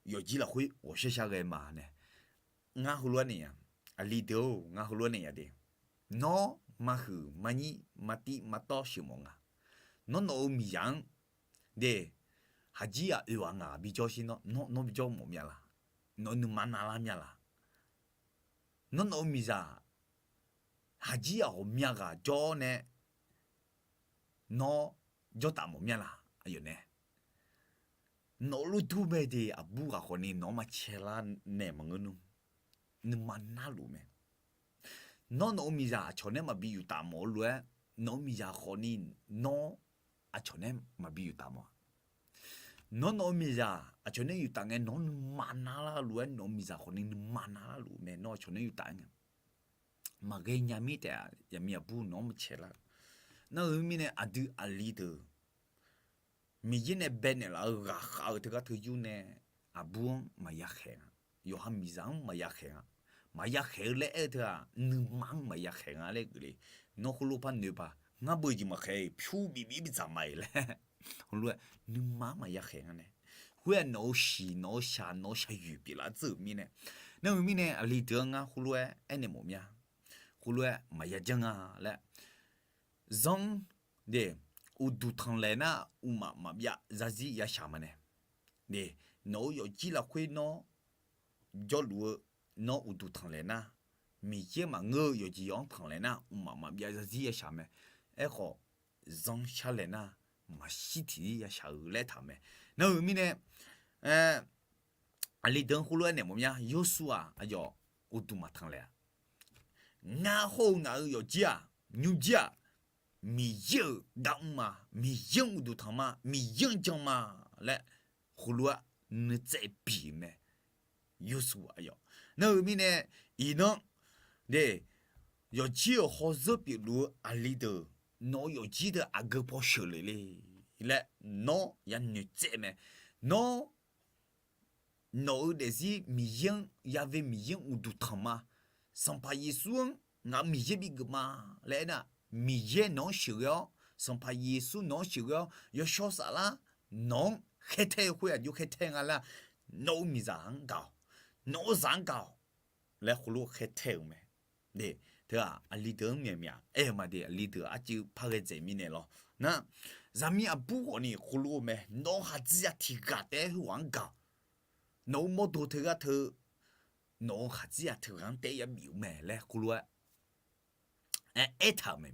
yawfjir lafkhoer ghawqshar shar ghae ma nae. Ngar heulof-aer naeq ya, aqli deuq-or, ngar heulof-aer naeq ya de. Nawr maqhuiq maqnyir maqtiv maqtawv sheuqmawf nga. Nawr nawq-euq miqzaq-anr de, haqjir-aq oeq ghaq ngaq bijawr shir nawr, nawr bijawr mawf mya laq? Nawq-eu nuima navlar mya laq? Nawr nawq-eu miqzaq haqjir-aq ghawqmya ghaq jawr nae, nawr jawrtaf mawf mya laq? Aqyawf nae, nawq-eu lordur mae de, aqbur ghaq khawfni nawq-anr maqcae lar naeq maqngeur nmr. Nuima narluf mae. Nawr nawq-eu miqzaq aqcawq nae maqbi yuf taf mawf-eu lof-aer, nawq-eu miqzaq khawfni nawr aqcawq nae maqbi yuf taf mawf-a. Nawr nawq-eu miqzaq aqcawq nae yuf taf ngae nawq-anr nuima narlar lof-aer, nawq-eu miqzaq khawfni nuima narlar luf mae, nawr aqcawq nae yuf taf-aer ngae maqghae nya mir taef-a. Yaqmiq aqbur nawq-anr maqcae lar. Nar-eu mirnae aqdui aqli deuq Miqyaer nae baenaeq laf-eu ghaqkhav-eu teugar teu yur nae, aqbur-anr maqya khaeq nga. Yawqha miqzaq-anr maqya khaeq nga. Maqya khaeq-eu laer aer-eu teu-aq, nuima-anr maqya khaeq nga laer geuf le. Nawr khoerlof par noeq paq, ngar beu jeq maqkhaeq-iq pyur bif bif bidzaq ma-iq laer. Heulof-aer nuima-anr maqya khaeq nga nae. Khoer-aq nawq-eu shiq nawq-eu shaq nawq-eu shaqyoeq pyeuflar dzeur-euq mirnae. Nar-eu mirnae aqli deuq-anr ngar khoerlof-aer aernaeq mawf mya. Khoerlof-aer maqya janr nga laer zanr de, uqduq tanqlaeq nar, uqmaf maqbyav zarzir yashaq ma nae. De, nawq-eu yawfjir lafkhoer nawr jawrluf-eu, nawr uqduq tanqlaeq nar, Miqyaer maqngeur-eu yawqjeq yawq-anr tanqlaeq nar, uqmaf maqbyav zarzir yashaq mae. Aerkhawf, zanr sharlaeq nar, maqshir tiqzir yashaq-eu laer taq-eu mae. Nar-eu mirnae, aqli deuq-anr khoerlof-aer naeq mawf mya. Yawrsuv-aq aqyawf uqduq maqtanqlaeq-a. Ngar hawr-eu ngaq-euq yawfjir-aq, nymrjir-aq, Miqyaer-euq gar mr ma, Miqyaer-anr uqduq tanq ma, Miqyaer-anr jan ma laer, heulof-aer nuitsaev biq-eu mae. Yawrsuv aqyawf. Nar-eu mirnae, iqnan, de, yawfjir-euq hawzeur pyeufluf-eu aqli deuq, nawq-eu yawfjir deuq aqgeu paw sheuqle le laer nawr yanoeq tsaev mae. Nawr, nawq-eu daefzir Miqyaer-anr, yave Miqyaer-anr uqduq tanq ma. Sanqpaq Yeqsur-anr ngaq-euq Miqyaer bigeuf ma laer aernar, Miqyaer nawq-anr sheuqghae-awr, Sanqpaq Yeqsur nawq-anr sheuqghae-awr, Yawshawr Saflar nawq-anr khaertae-eu khoer aqjox khaertae nga laer, nawq-eu miqzaq-anr gaq-awq, nawq-eu zaq-anr gaq-awq laer khoerlof khaertae-euq mae. Teu-aq, aqli deuq-anr myaqmyaq aer-eu ma de, aqli deuq arcuiv par ghae dzaeq mirnae lawr. Nar, zaqmiq aqbur ghawqni khoerlof-eu mae, nawq-eu khaqdzerzaq tiq ghaq taef-aer heughaq-anr gaq-awq. Nawq-eu mawrdo teugar teu, nawq-eu khaqdzerzaq tiq ghaq-anr taef-aer yabif-euq mae laer khoerlof-aer aertaq-euq mae,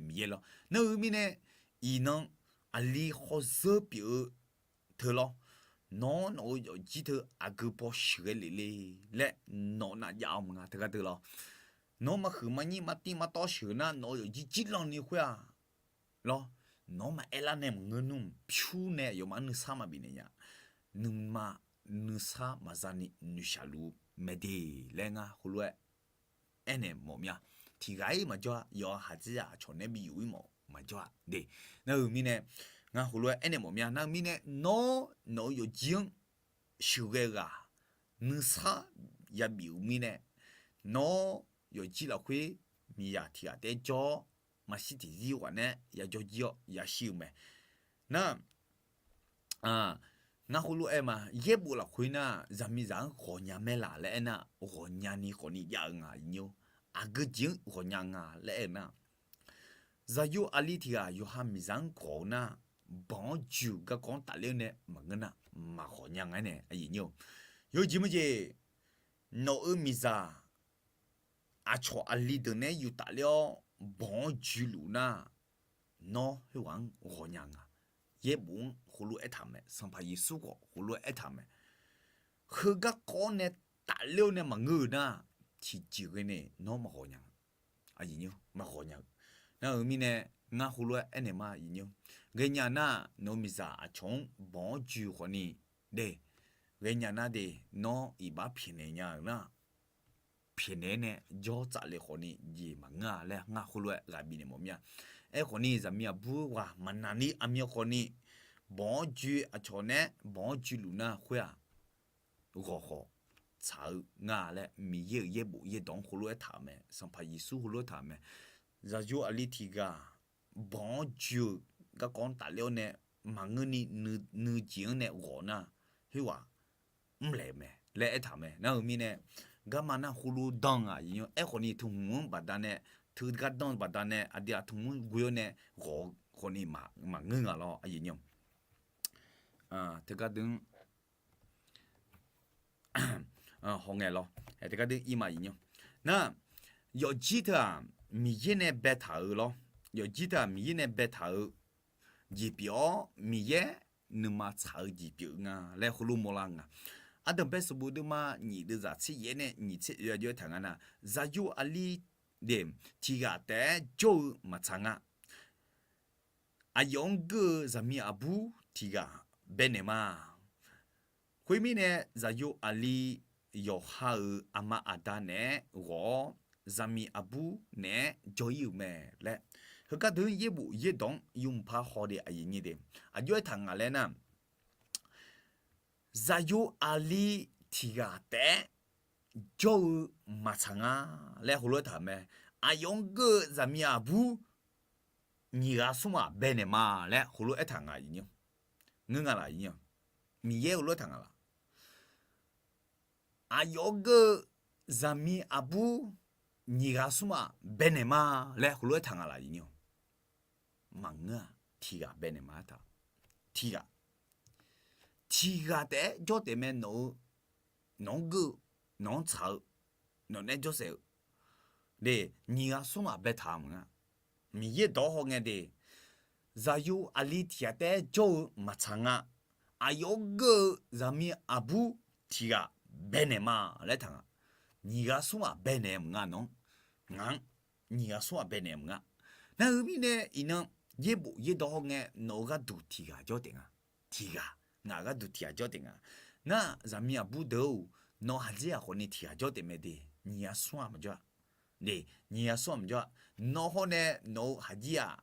Miqyaer lawr. Nar-eu mirnae, iqnan aqli khawrzeur pyeuf-eu teu lawr, nawr nawq-eu yawfjir teu aqgeu paw sheuqghae lef le laer nawq nav jav-awr maqnga teugar teu lawr. Nawr maqhuiq maqnyir maqtiv maqtawv sheuq nar, nawq-eu yawfjir jirlanni khoer-aq lawr, nawr maqaer lar nae maqngeur nmr, pyur nae aqyawfmaf-anr nuisar maqbif naeq nya. Nuima nuisar maqza ni noeqshaq luf-eu mae de laer ngar khoerlof-aer aernaeq mawf mya. Tiq ghaq-ir maqjawr-a, yawqha khaqdzerzaq aqcawq nae bi yuf-ir mawf maqjawr-a de. Nar-eu mirnae, ngar khoerlof-aer aernaeq mawf mya. Nar-eu mirnae, nawr nawq-eu yawfjir-anr sheuqghae ghaq nuisar yabif-euq mirnae, nawr yawfjir lafkhoer miqzaq tiq ghaq taef-aer jawr-awr, maqshir tiqzir ghaq nae yajawr jir-awr yashir-eu mae. Nar, ngar khoerlof-aer ma, yaerbof lafkhoer nar, zaqmiqzaq-anr ghawqnya maer laf laer aernar, ghawqnya ni khawfni jav-eu nga, aqgeu jeq-anr ghawqnya nga laer aer-eu nar, zaqyo aqli tiq ghaq yawqha miqzaq-anr ghawq-eu nar, banq-awr juiq garkawv-anr tafler-awr nae maqngeur nar, maqghawqnya nga-aer nae aqyuif nyir-eu. Yawjeq meujeq, nawq-eu miqzaq aqcawq aqli deuq nae-aer yuftaf ler-awr banq-awr juiluf nar, nawr khoerghaq-anr ghawqnya nga. Yaerbof-anr khoerlof aertaq-euq mae, Sanqpaq Yeqsur khawf khoerlof aertaq-euq mae. Heu garkawv-awr nae tafler-awr nae maqngeur-eu nar, tiqjeq ghae nae nawr maqghawqnya-a, maqghawqnya-eu. Nar-eu mirnae, ngar khoerlof-aer aernaeq ma, ghaenya nar, nawq-eu miqzaq aqcawq-anr banq-awr juiq khawfni de, ghaenya nar de, nawr iqbax pyaeqnaeq nya-euq nar, pyaeqnaeq-aer nae jawr tsaf le khawfni jeq maqngeur-a laer ngar khoerlof-aer ghaq bifnaeq mawf mir-a. Aerkhawfni zaqmiq aqbur ghaq maqnaq ni aqmyan khawfni, banq-awr juiq aqcawq nae-aer banq-awr juiluf nar khoer-aq, ghawq khawf tsaq-eu nga laer Miqyaer-euq yaerbof yaerdawq-anr khoerlof aertaq-euq mae, Sanqpaq Yeqsur khoerlof aertaq-euq mae. Zaqyo aqli tiq ghaq banq-awr juiq-euq garkawv-anr tafler-awr nae maqngeur ni nuijeq-anr nae ghawq nar, khoerghaq mrlaeq-eu mae laer aertaq-euq mae. Nar-eu mirnae, garma nar khoerlof danr-aq, aerkhawfni teuhmq-anr baqdanae, teugar danr-eu baqdanae aqdui-aq teuhmq-anr ghoe-awr nae ghawq-eu khawfni maqngeur nga lawr, aqyuif nyir-eu. Teugar deuq-anr hawngae lawr, teugar deuq-anr ir ma, aqyuif nyir-eu. Nar, yawfjir teu-aq, Miqyaer nae baetaq-euq lawr. Yawfjir teu-aq Miqyaer nae baetaq-eu jeq pyeuf-awr, Miqyaer nuima tsaq-eu jeq pyeuf nga laer heulof mawrlar nga. Ardanqbae sanqbof deuvma nyiq deuvzaq tser yaef nae nyiq tser oe-a jawr-aer taq nga nar, zaqyo aqli de tiq ghaq taef-aer jawr-eu maqtsaq nga. Aqyawf-anr geur-eu zaqmiq aqbur tiq ghaq baenaeq ma. Khoermirnae, zaqyo aqli yawqha-euq aqma aqda naeq-aer ghawq-awr, zaqmiq aqbur naeq-aer jawr-ir-euq mae laer, heugar deuq-anr yaerbof yaerdawq-anr yawmuiq par haw de, aqyuif nyir de. Aqjox-aer taq nga laer nar, zaqyo aqli tiq ghaq taef-aer jawr-eu maqtsaq nga laer heulof-aer taq-euq mae. Aqyawf-anr geur-eu zaqmiq aqbur nyiq ghaq smr ghaq baenaeq ma laer heulof-aer taq nga, ngeur nga laq, Miqyaer heulof-aer taq nga laq. Aqyawf-anr geur-eu zaqmiq aqbur nyiq ghaq smr ghaq baenaeq ma laer heulof-aer taq nga laq, maqngeur-aq, tiq ghaq baenaeq ma-aer taq. Tiq ghaq, tiq ghaq taef-aer jawr taef mae. Nawq-eu, nawq-anr geur-eu, nawq-anr tsaq-eu, nawq nae jawrsaef-eu de, nyiq ghaq smr ghaq baetaq-eu maqnga. Miqyaer dawq-awr hawngae de, zaqyo aqli tiq ghaq taef-aer jawr-eu maqtsaq nga. Aqyawf-anr geur-eu zaqmiq aqbur tiq ghaq baenaeq ma laer taq nga. Nyiq ghaq smr ghaq baenaeq maqnga nawq-anr, ngaq-anr nyiq ghaq smr ghaq baenaeq maqnga. Nar-eu mirnae iqnan yaerbof yaerdawq hawngae nawq-eu gharduq tiq ghaq jawr taef nga. Tiq ghaq, ngaq gharduq tiq ghaq jawr taef nga. Nar zaqmiq aqbur deuq-or, nawq haqjir-aq khawfni tiq ghaq jawr taef mae de, nyiq ghaq smr ghaq maqjawr-a. De, nyiq ghaq smr ghaq maqjawr-a. Nawr hawr nae nawq-eu haqjir-aq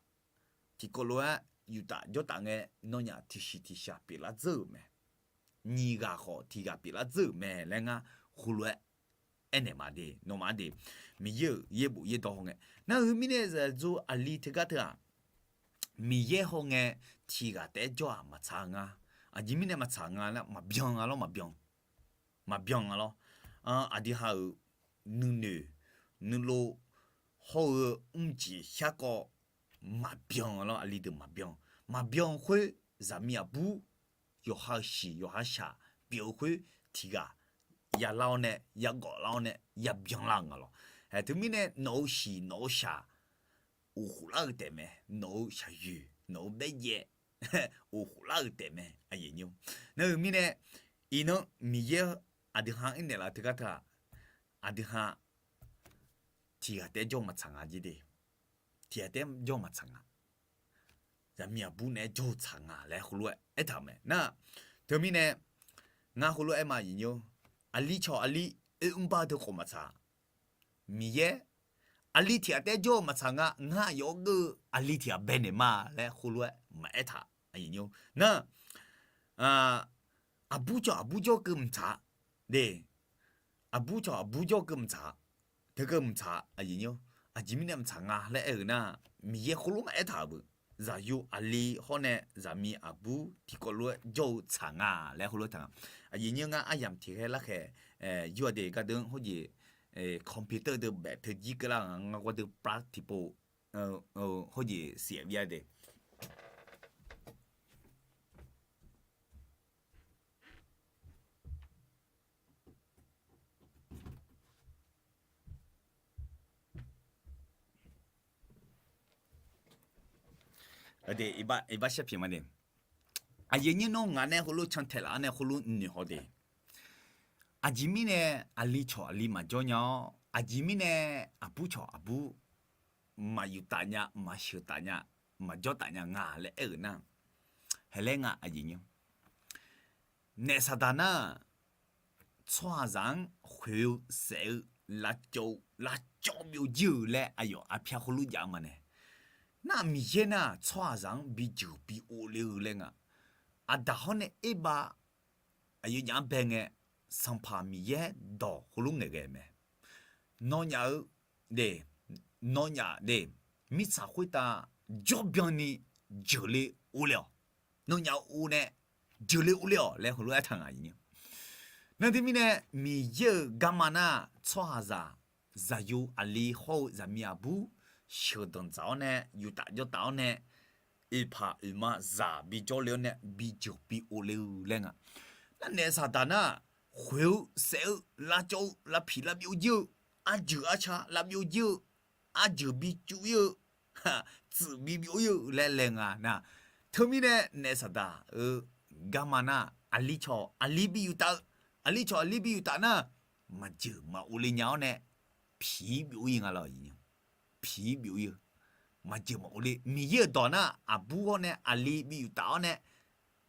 tiqkawv lof-aer yuftaf jawrtaf ngae, nawnyaf tiqsiq tiqshaq pyeuflar dzeur-euq mae. Nyiq ghaq khawf tiq ghaq pyeuflar dzeur-euq mae laer ngar heulof-aer aernaeq ma de, nawmaf de. Miqyaer-euq yaerbof yaerdawq hawngae. Nar-eu mirnae zaqyo aqli teugar teu-aq, Miqyaer hawngae tiqghaq taef-aer jawr-aq maqtsaq-a nga. Aqjeq mirnae maqtsaq nga nar, maqbyan nga lawr, maqbyan. Maqbyan nga lawr. Aqdui ha-euq nuinoeq, nuilov, hawr-eu mrjeq sharkawv maqbyan nga lawr, aqli deuq maqbyan. Maqbyan khoer zaqmiq aqbur yawqha-euq shiq yawqha shaq pyeuf-eu khoer tiqghaq yalar-awr nae, yagawf lar-awr nae, yabyan lar-eu nga lawr. Ae, teumirnae nawq-eu shiq nawq-eu shaq of khoflar-eu taef mae, nawq-eu shaqyoeq nawq-eu baerjaev of khoflar-eu taef mae, aqyuif aqnyir. Nar-eu mirnae, iqnan Miqyaer aqdui ha aernaeq laf teugar teu-aq, aqdui ha tiqghaq taef-aer jawr-eu maqtsaq nga jir de. Tiqghaq taef-aer jawr-eu maqtsaq nga. Zaqmiq aqbur naeq-aer jawr-eu tsaq nga laer heulof-aer aertaq-euq mae. Nar, teumirnae, ngar heulof-aer ma aqyuif aqnyir, aqli cawq aqli oermr bar-eu teu khawf maqtsaq. Miqyaer, aqli tiqghaq taef-aer jawr-eu maqtsaq nga, ngar aqyawf-anr geur-eu aqli tiqghaq baenaeq ma laer heulof-aer maqaer taq. Nar, aqbur cawq aqbur jawr keuv mqtsaq de. Aqbur cawq aqbur jawr keuv mqtsaq, teu keuv mqtsaq, aqyuif aqnyir. Aqjeq mirnae mqtsaq nga laer aer-euq nar, Miqyaer heulof maqaer taq-euq beu. Zaqyo aqli hawr nae zaqmiq aqbur tiqkawv lof-aer jawr-eu tsaq nga laer heulof taq nga. Aqyuif aqnyir, ngar aryamq tiq ghae larkhaeq yur-a de, gardeuv hawrjeq computer deuq baef teu jir keuvlar nga, ngar gawrdeuv plar tiqpov hawrjeq siqaer bya de. Iqbax shar pyeuf ma de. Aqyuif aqnyir, nawr ngaq nae heulof cantaeq laf-awr nae heulof noeq haw de. Aqjeq mirnae aqli cawq aqli maqjawr nya-awr, aqjeq mirnae aqbur cawq aqbur maqyuf taf nya, maqsheuq taf nya, maqjawr taf nya nga laer aer-euq nar, haeq laer nga aqyuif aqnyir. Naef Saqdaq nar, tsawrhaqzaq-anr khoeq-eu saef-eu lavcawv-eu lavcawv byov jir-eu laer aqyawf arpyar heulof jav-eu ma nae. Nar Miqyaer nar tsawrhaqzaq-anr bijeuq bi ov le-eu laer nga. Aqdaq hawr nae erbav aqyawfnyaf-anr bae ngae, Sanqpaq Miqyaer dawq heulof ngaeqghae mae. Nawnyaf-eu de, nawnyaf de, mirtsaq khoertav jawrbyan ni jeuqle ov le-awq. Nawnyaf-eu ov nae jeuqle ov le-awq laer heulof aertaq nga. Nar teumirnae Miqyaer-euq garma nar tsawrhaqzaq, zaqyo aqli hawr-eu zaqmiq aqbur sheuqdanq dzaq-awr nae, yuf taf jawr taf-awr nae, oeqpaq oeqma zaq bijawr le-awr nae bijeuq bi ov le-eu laer nga. Nar naef Saqdaq nar, khoeq-eu saef-eu lavcawv-eu lavpiq lavbyov jir-eu, arjeuq arca lavbyov jir-eu, arjeuq bi cuv ir-eu, tsuif bi byov ir-eu laer laer nga nar. Teumirnae naef Saqdaq-euq garma nar, aqli cawq aqli bi yuf taf-eu, aqli cawq aqli bi yuf taf nar, maqjeuq maqov le nya-awr nae, piq-ir byov ir nga lawr. Piq-ir byov ir-eu, maqjeuq maqov le. Miqyaer-euq dawq nar, aqbur hawr nae aqli bi yuf taf-awr nae,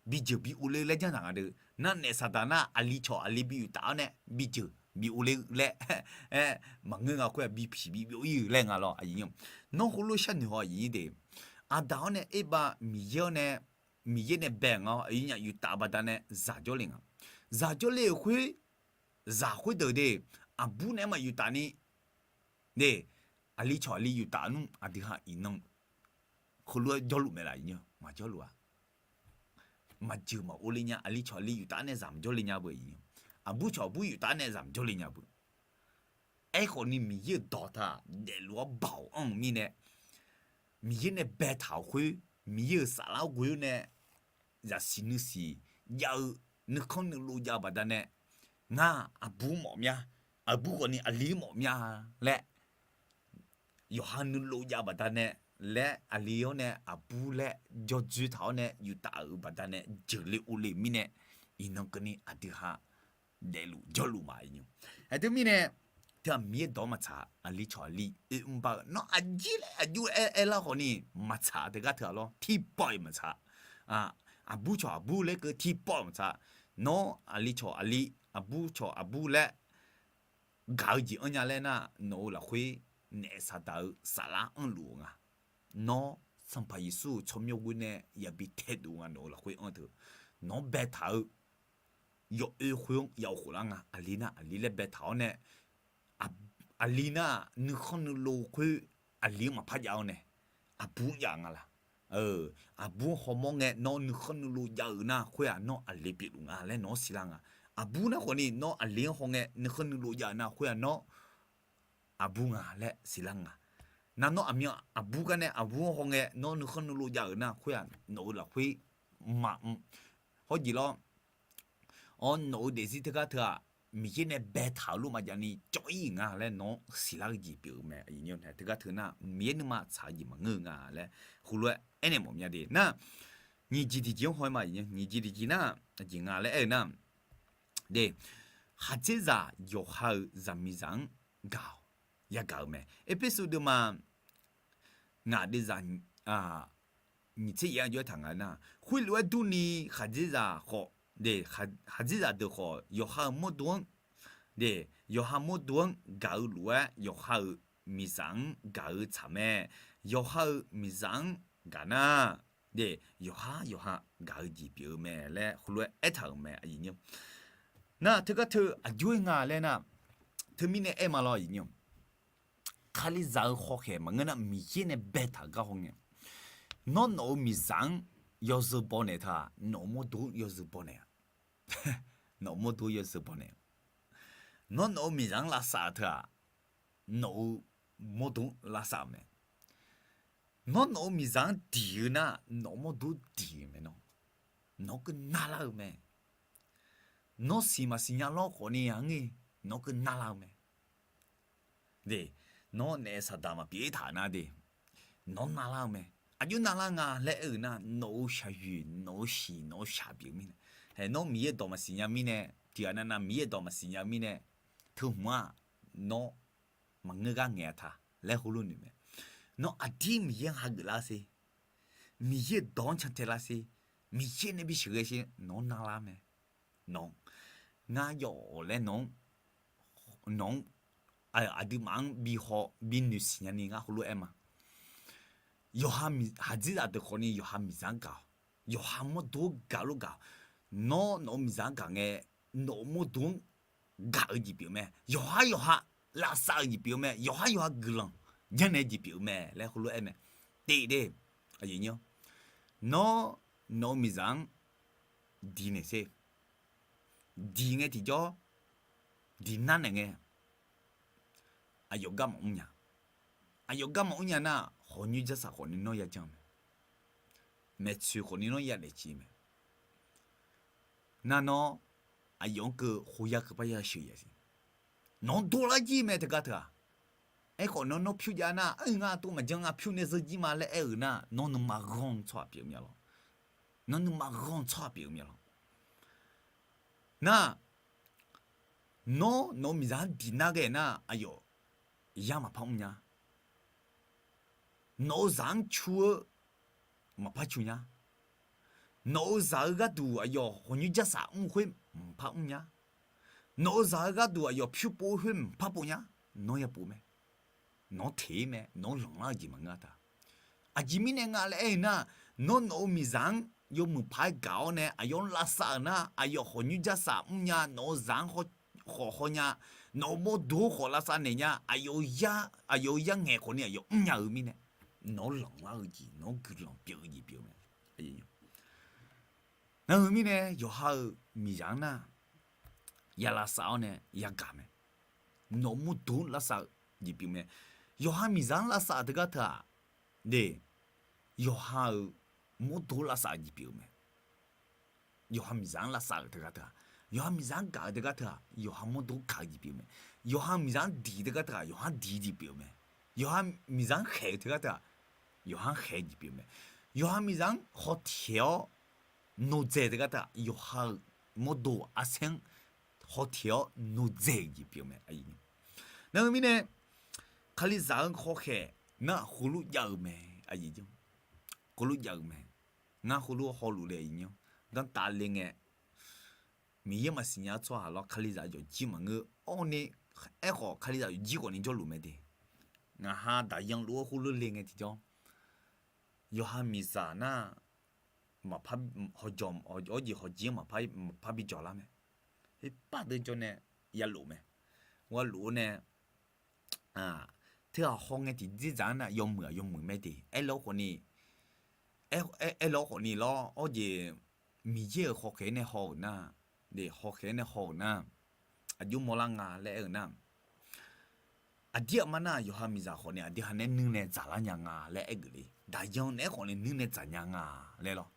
bijeuq bi ov le laer janr taq nga deuq. Nar naef Saqdaq nar, aqli cawq aqli bi yuf taf-awr nae bijeuq bi ov le-eu laer, maqngeur nga khoer-aq bi piq bi byov ir-eu laer nga lawr. Nawr heulof sharnoeq haw aqyuif aqnyir de. Aqdaq hawr nae erbav Miqyaer-awr nae, Miqyaer nae bae nga-awr aqyawfnyaf yuf taf-eu baqdanae zaq jawrle nga. Zaq jawrle-euq khoer, zaq khoerdeuq de, aqbur nae-aer maqyuf taf ni de, aqli cawq aqli yuf taf nmr aqdui ha iqnan heulof-aer jawrluf mae laf, maqjawrluf-a. Maqjeuq maqov le nya, aqli cawq aqli yuf taf-awr nae zaq maqjawr le nya beu. Aqbur cawq aqbur yuf taf-awr nae zaq maqjawr le nya beu. Aerkhawf ni Miqyaer-euq dawq taq daefluf-awr baoq anr-eu mirnae, Miqyaer nae baetaq-euq khoer, Miqyaer-euq saflar ghoe-awr nae zaqsiq nuisiq jav-eu, nuikhanr nuilov jav-eu baqdanae, ngar aqbur mawf mya, aqbur khawf ni aqli mawf mya laer, yawqha nuilov jav-eu baqdanae laer, aqli-awr nae aqbur laer jawr dzoer taq-awr nae yuf taf-euq baqdanae jeuqle ov le mirnae, iqnan keuvni aqdui ha daefluf jawrluf ma. Aqdui mirnae, teu-aq Miqyaer dawq-anr maqtsaq, aqli cawq aqli oermr bar-eu nawr aqjir laer aqjox aer aerlar khawf ni maqtsaq, teugar teu-aq lawr tiqpawf-iq maqtsaq. Aqbur cawq aqbur laer keuv tiqpawf-iq maqtsaq. Nawr aqli cawq aqli, aqbur cawq aqbur laer gaq-eu jeq anr nya laer nar, nawq-euq lafkhoer naef Saqdaq-eu saflar anrluf-eu nga. Nawr Sanqpaq Yeqsur-euq tsawrmyanr ghoer nae yabi taedov nga, nawq-euq lafkhoer anr teu. Nawq-anr baetaq-eu yawoer khoer-anr ya of khoflar nga. Aqli nar aqli laer baetaq-awr nae, aqli nar-aq nuikhanr nuilov khoer aqli-anr maqpar jav-awr nae, aqbur jav nga laq? Aqbur hawmawr ngae nawr nuikhanr nuilov jav-euq nar khoer-aq nawr aqli pyeufluf nga laer nawq-anr siqlar nga. Aqbur nar khawfni nawr aqli-anr hawngae nuikhanr nuilov jav-euq nar khoer-aq nawr aqbur nga laer siqlar nga. Nar nawr aqmyan aqbur gar nae aqbur-anr hawngae nawr nuikhanr nuilov jav-euq nar khoer-aq nawq-eu lafkhoer maqmr hawrjeq lawr. Awr, nawq-eu daefzir teugar teu-aq, Miqyaer nae baetaq-euq lor maqjav ni cawv-ir nga laer nawq-anr siqlar-eu jeq pyeuf-eu mae. Teugar teu nar Miqyaer nuima tsaq-eu jeq maqngeur-eu nga laer heulof-aer aernaeq mawf mya de nar, nyiq jeq tiqjeq-anr haw-aer ma, nyiq jeq tiqjeq nar, aqjeq nga laer aer-eu nar, de, khaqdzerzaq yawqha-euq zaqmiqzaq-anr gaq-awq, yagaq-euq mae. Erpersu deuvma ngaq deuvzaq nyiq tser yaef-anr jov-aer taq nga nar, khoerlof-aer durni khaqdzerzaq khawf, de, khaqdzerzaq deuq khawf yawqha-euq mawrdo-anr, de, yawqha mawrdo-anr gaq-eu lof-aer yawqha-euq miqzaq-anr gaq-eu tsaq mae. Yawqha-euq miqzaq-anr gaq nar, de, yawqhar yawqha gaq-eu jeq pyeuf-eu mae laer heulof-aer aertaq-euq mae. Nar teugar teu aqjox-aer nga laer nar, teumirnae aer ma lawr, Kalizaq-eu hawkhaeq maqngeur nar Miqyaer nae baetaq-eu gar hawngae, nawr nawq-eu miqzaq-anr yawzeu baw naeq teu-aq, nawq-eu mawrdo-anr yawzeu baw naeq-a. Nawq-eu mawrdo-anr yawzeu baw naeq-a. Nawr nawq-eu miqzaq-anr lavsav-euq teu-aq, nawq-eu mawrdo-anr lavsav-euq mae. Nawr nawq-eu miqzaq-anr diq-eu nar, nawq-eu mawrdo-anr diq-euq mae nawr. Nawq-anr keuv narlar-eu mae. Nawr siq maqsiq nya lawr khawfni-a ngeur, nawq-anr keuv narlar-eu mae. De, nawr naef saqdaq maqpyeuf taq nar de, nawq-anr narlar-eu mae. Aqjox narlar nga laer aer-euq nar, nawq-eu shaqyoeq, nawq-eu shiq, nawq-eu shaq pyeuf-eu mirnae, hae, nawr Miqyaer dawq maqsiq nya mirnae, tiqghaq navnav Miqyaer dawq maqsiq nya mirnae, teuhmq-aq nawr maqngeur gar ngaeq-a ta laer heulof noeq mae. Nawr aqdir Miqyaer-anr hageuf lar sher, Miqyaer dawq-anr cantae lar sher, Miqyaer nae bisheuq ghae sher nawq-anr narlar mae. Nawq-anr, ngar yawf laer nawq-anr, nawq-anr aqduimaf-anr bihaw binoeq siqnya ni ngar heulof-aer ma. Yawqha miq-, khaqdzerzaq deuq khawfni yawqha miqzaq-anr gaq-awq. Yawqha mawrdo-anr gaq lof gaq-awq. Nawr nawq-eu miqzaq-anr gaq ngae, nawq-eu mawrdo-anr gaq-eu jeq pyeuf mae. Yawqhar yawqha lavsav-eu jeq pyeuf-eu mae. Yawqhar yawqha guiqlanq janrnaeq-eu jeq pyeuf-eu mae laer heulof-aer mae. Teq de, nawr nawq-eu miqzaq-anr diq naeq sher. Diq ngae tiqjawr, diq nar naeq ngae, aqyawf garma mr nya. Aqyawf garma mr nya nar, hawq nyoer jarsaq khawfni nawr yajan mae. Maeqtsoeq khawfni nawr yadaef ciq mae. Nar nawr aqyawf-anr keuv khoyar keuv parya sheuq ya siq. Nawq-anr dovlar jir mae teugar teu-aq. Aerkhawf nawr nawr pyur jav nar, aer ngar tov maqjan nga pyur nae zeur jir ma laer aer-euq nar, nawr nuima ghanr-eu tsawrhaq pyeuf mya lawr. Nawr nuima ghanr-eu tsawrhaq pyeuf mya lawr. Nar, nawr nawq-eu miqzaq-anr diq nar ghae nar, aqyawf yar maqpar mr nya. Nawq-eu zaq-anr cu-eu maqpar cu nya. Nawq-eu zaq-eu gharduq aqyawf hawq nyoer jarsaq mr khoer maqpar mr nya. Nawq-eu zaq-eu gharduq aqyawf pyur pov khoer maqpar pov nya. Nawr yapov mae. Nawr teq-ir mae. Nawr lanqlar-eu jeq maqngeur-a ta. Aqjeq mirnae nga laer aer-eu nar, nawr nawq-eu miqzaq-anr yawmuiq paq-aer gaq-awr nae aqyawf-anr lavsav-euq nar, aqyawf hawq nyoer jarsaq mr nya, nawq-eu zaq-anr khawf haw nya, nawq-eu mawrdo khawf lavsav naeq nya, aqyawf-eu yar ngaeq khawfni aqyawf mrnya-eu mirnae, nawq-anr lanqlar-eu jeq, nawq-anr guiqlanq pyeuf-eu jeq pyeuf-eu mae. Nar-eu mirnae yawqha-euq miqzaq-anr nar, ya lavsav-awr nae yagaq mae. Nawq-eu mawrdo-anr lavsav-eu jeq pyeuf mae. Yawqha miqzaq-anr lavsav-euq teugar teu-aq, de, yawqha-euq mawrdo lavsav-eu jeq pyeuf-eu mae. Yawqha miqzaq-anr lavsav-euq teugar teu-aq, yawqha miqzaq-anr gaq-eu teugar teu-aq, yawqha mawrdo-anr gaq-eu jeq pyeuf mae. Yawqha miqzaq-anr diq teugar teu-aq, yawqha-anr diq-eu jeq pyeuf mae. Yawqha miqzaq-anr khaeq-eu teugar teu-aq, yawqha-anr khaeq-eu jeq pyeuf mae. Yawqha miqzaq-anr hawtaeq-awr noqdzaeq teugar teu-aq, yawqha-euq mawrdo arsaer-anr hawtaeq-awr noqdzaeq-eu jeq pyeuf mae. Nar-eu mirnae, Kalizaq-eu hawkhaeq nar heulof jav-eu mae. Heulof jav-eu mae. Ngar heulof hawluf le, danrtav le ngae, Miqyaer maqsiq nya-eu tsawrhaq lawr, Kalizaq yawqjir maqngeur. Awr ni, aerkhawf Kalizaq yawqjir khawfni jawrluf mae de. Ngaq ha daqyan luf-awr heulof le ngae tiqjawr, yawqha miqzaq nar, maqpar, hawjawq, awr jeq hawjir-anr maqpar, maqpar bijawq lar mae. Heupar deuv jawr nae yalof mae. Gharlof-awr nae Teughaq hawngae tiqjeq dzaq-anr nar yawmuiq-aq yawmuiq mae de. Aerlawr khawfni, aer, aerlawr khawfni lawr, awr jeq Miqyaer-euq hawkhaeq-aer nae haw-euq nar, de hawkhaeq-aer nae haw-euq nar, aqjox mawrlar nga laer aer-eu nar, aqdir aqmar nar yawqha miqzaq khawfni aqdui ha nae nuir nae dzaqlar nya nga laer aergeuf le. Daqyan naeq-aer khawfni nuir nae dzaq nya nga laer lawr.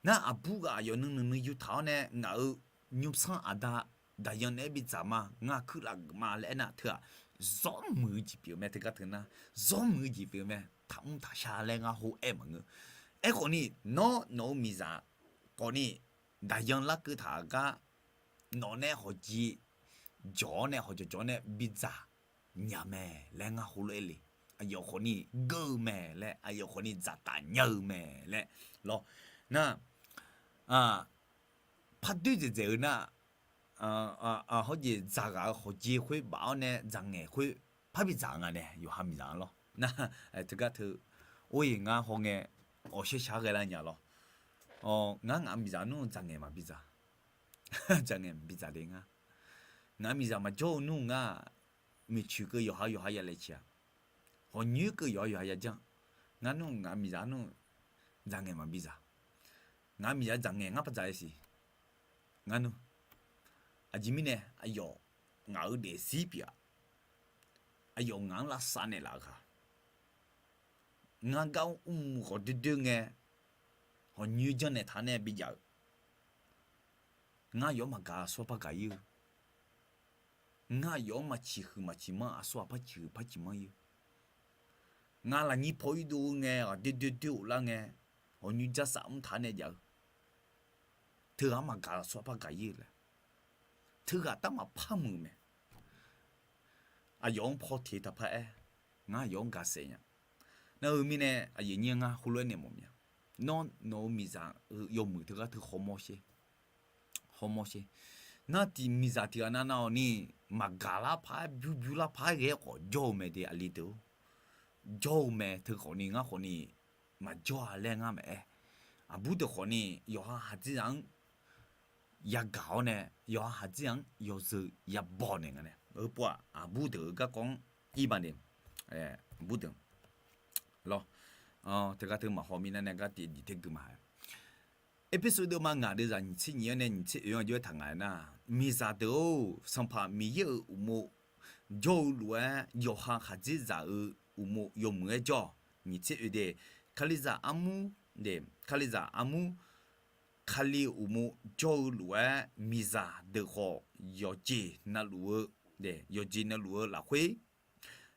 Nar aqbur ghaq aqyawf nuinui nuiyu taq-awr nae ngaq-euq nymrsanr aqda daqyan naeq-aer bidzaq ma, ngar kuirlaf geuf ma laer aernar teughaq zawrmuiq-eu jeq pyeuf-eu mae. Teugar teu nar zawrmuiq-eu jeq pyeuf-eu mae. Taqmr taqshar laer ngar hawr-aer maqngeur. Aerkhawfni, nawr nawq-eu miqzaq khawfni daqyan larkeuv taq-euq gar nawq nae hawqjeq jawq-awr nae hawqjawq jawq-awr nae bidzaq nya mae laer ngar heulof-aer le. Aqyawf khawfni geur-eu mae laer, aqyawf khawfni dzaqtaf nya-eu mae laer lawr. Nar, pardoer dzaeqdzaeq-eu nar, hawjeq dzaqghaq-euq hawqjeq khoer baf-awr nae dzaqngaeq khoer par bidzaq nga nae yawqha miqzaq-anr lawr. Nar, teugar teu, or-iq ngar hawngae awqshar shaq ghae lar nya lawr. Ngar ngaq miqzaq nmr dzaqngaeq maqbi dzaq. Dzaqngaeq maqbi dzaq de ngar. Ngaq miqzaq maqjawr-eu nmr ngar, maeqtsoeq keuv yawqha yawqha ya laeq ciq-aq, hawqnyoer keuv yawqha yawqha ya janr. Ngar nmr ngaq miqzaq nmr dzaqngaeq maqbi dzaq. Ngaq miqzaq dzaqngaeq ngar par dzaq-aer siq. Ngar nmr, aqjeq mirnae aqyawf ngaq-eu daefzir pyeuf-aq, aqyawf ngaq-anr lavsav naeqlaf-euq khaq, ngar gar mr ghawq doer doer ngae, hawqnyoer janrnaeq taq nae bijav-eu, ngar yawf-anr maqgaq aqsur aqpar gaq ir-eu, ngar yawf-anr maqciq huiq maqciq manr aqsur aqpar ciq huiq par ciq manr ir-eu, ngar lafnyir paw irdov-eu ngae ghaq doer doer doer of lar ngae, hawqnyoer jarsaf mr taq nae jav-eu, teughaq-anr maqgaq aqsur aqpar gaq ir-eu laer, teughaq tar maqpar muiq-eu mae. Aqyawf-anr paw teq taqpar aer, ngar yawf-anr gaq saef nya. Nar-eu mirnae aqyuif nyir ngar heulof-aer naeq mawf mya. Nawr nawq-eu miqzaq-eu yawmuiq teugar teu hawmawr sher. Hawmawr sher. Nar tiq miqzaq tiq ghaq navnav-awq ni, maqgaq lar par-aer bymr bymr lar par-aer ghae-aer khawf jawr-eu mae de aqli deuq-or. Jawr-eu mae teu khawfni ngar khawfni maqjawr-a laer ngar maqaer. Aqbur deuq khawfni yawqha haqdzir zaq-anr yagaq-awr nae, yawqha haqdzir zaq-anr yawzeu yabaw naeq nga nae. Heupov-aq aqbur deuq-eu garkawv-anr ir ba de. Aqbur deuq lawr, teugar teu maqhaw mirnae nae gar tiq diq ter gui ma. Erpersu deuvma ngaq deuvzaq nyiq tser nyiq-anr nae nyiq tser oeq-anr jov-aer taq ngaq-aer nar, miqzaq deuq-or, Sanqpaq Miqyaer-euq uqmov jawr-eu lof-aer yawqha khaqdzerzaq-euq uqmov yawmuiq-aer jawr-awq. Nyiq tser oeq de, Kalizaq armur, Kalizaq armur, Kali-euq uqmov jawr-eu lof-aer miqzaq deuq khawf yawqjeq navluf-eu, yawqjeq navluf-eu lafkhoer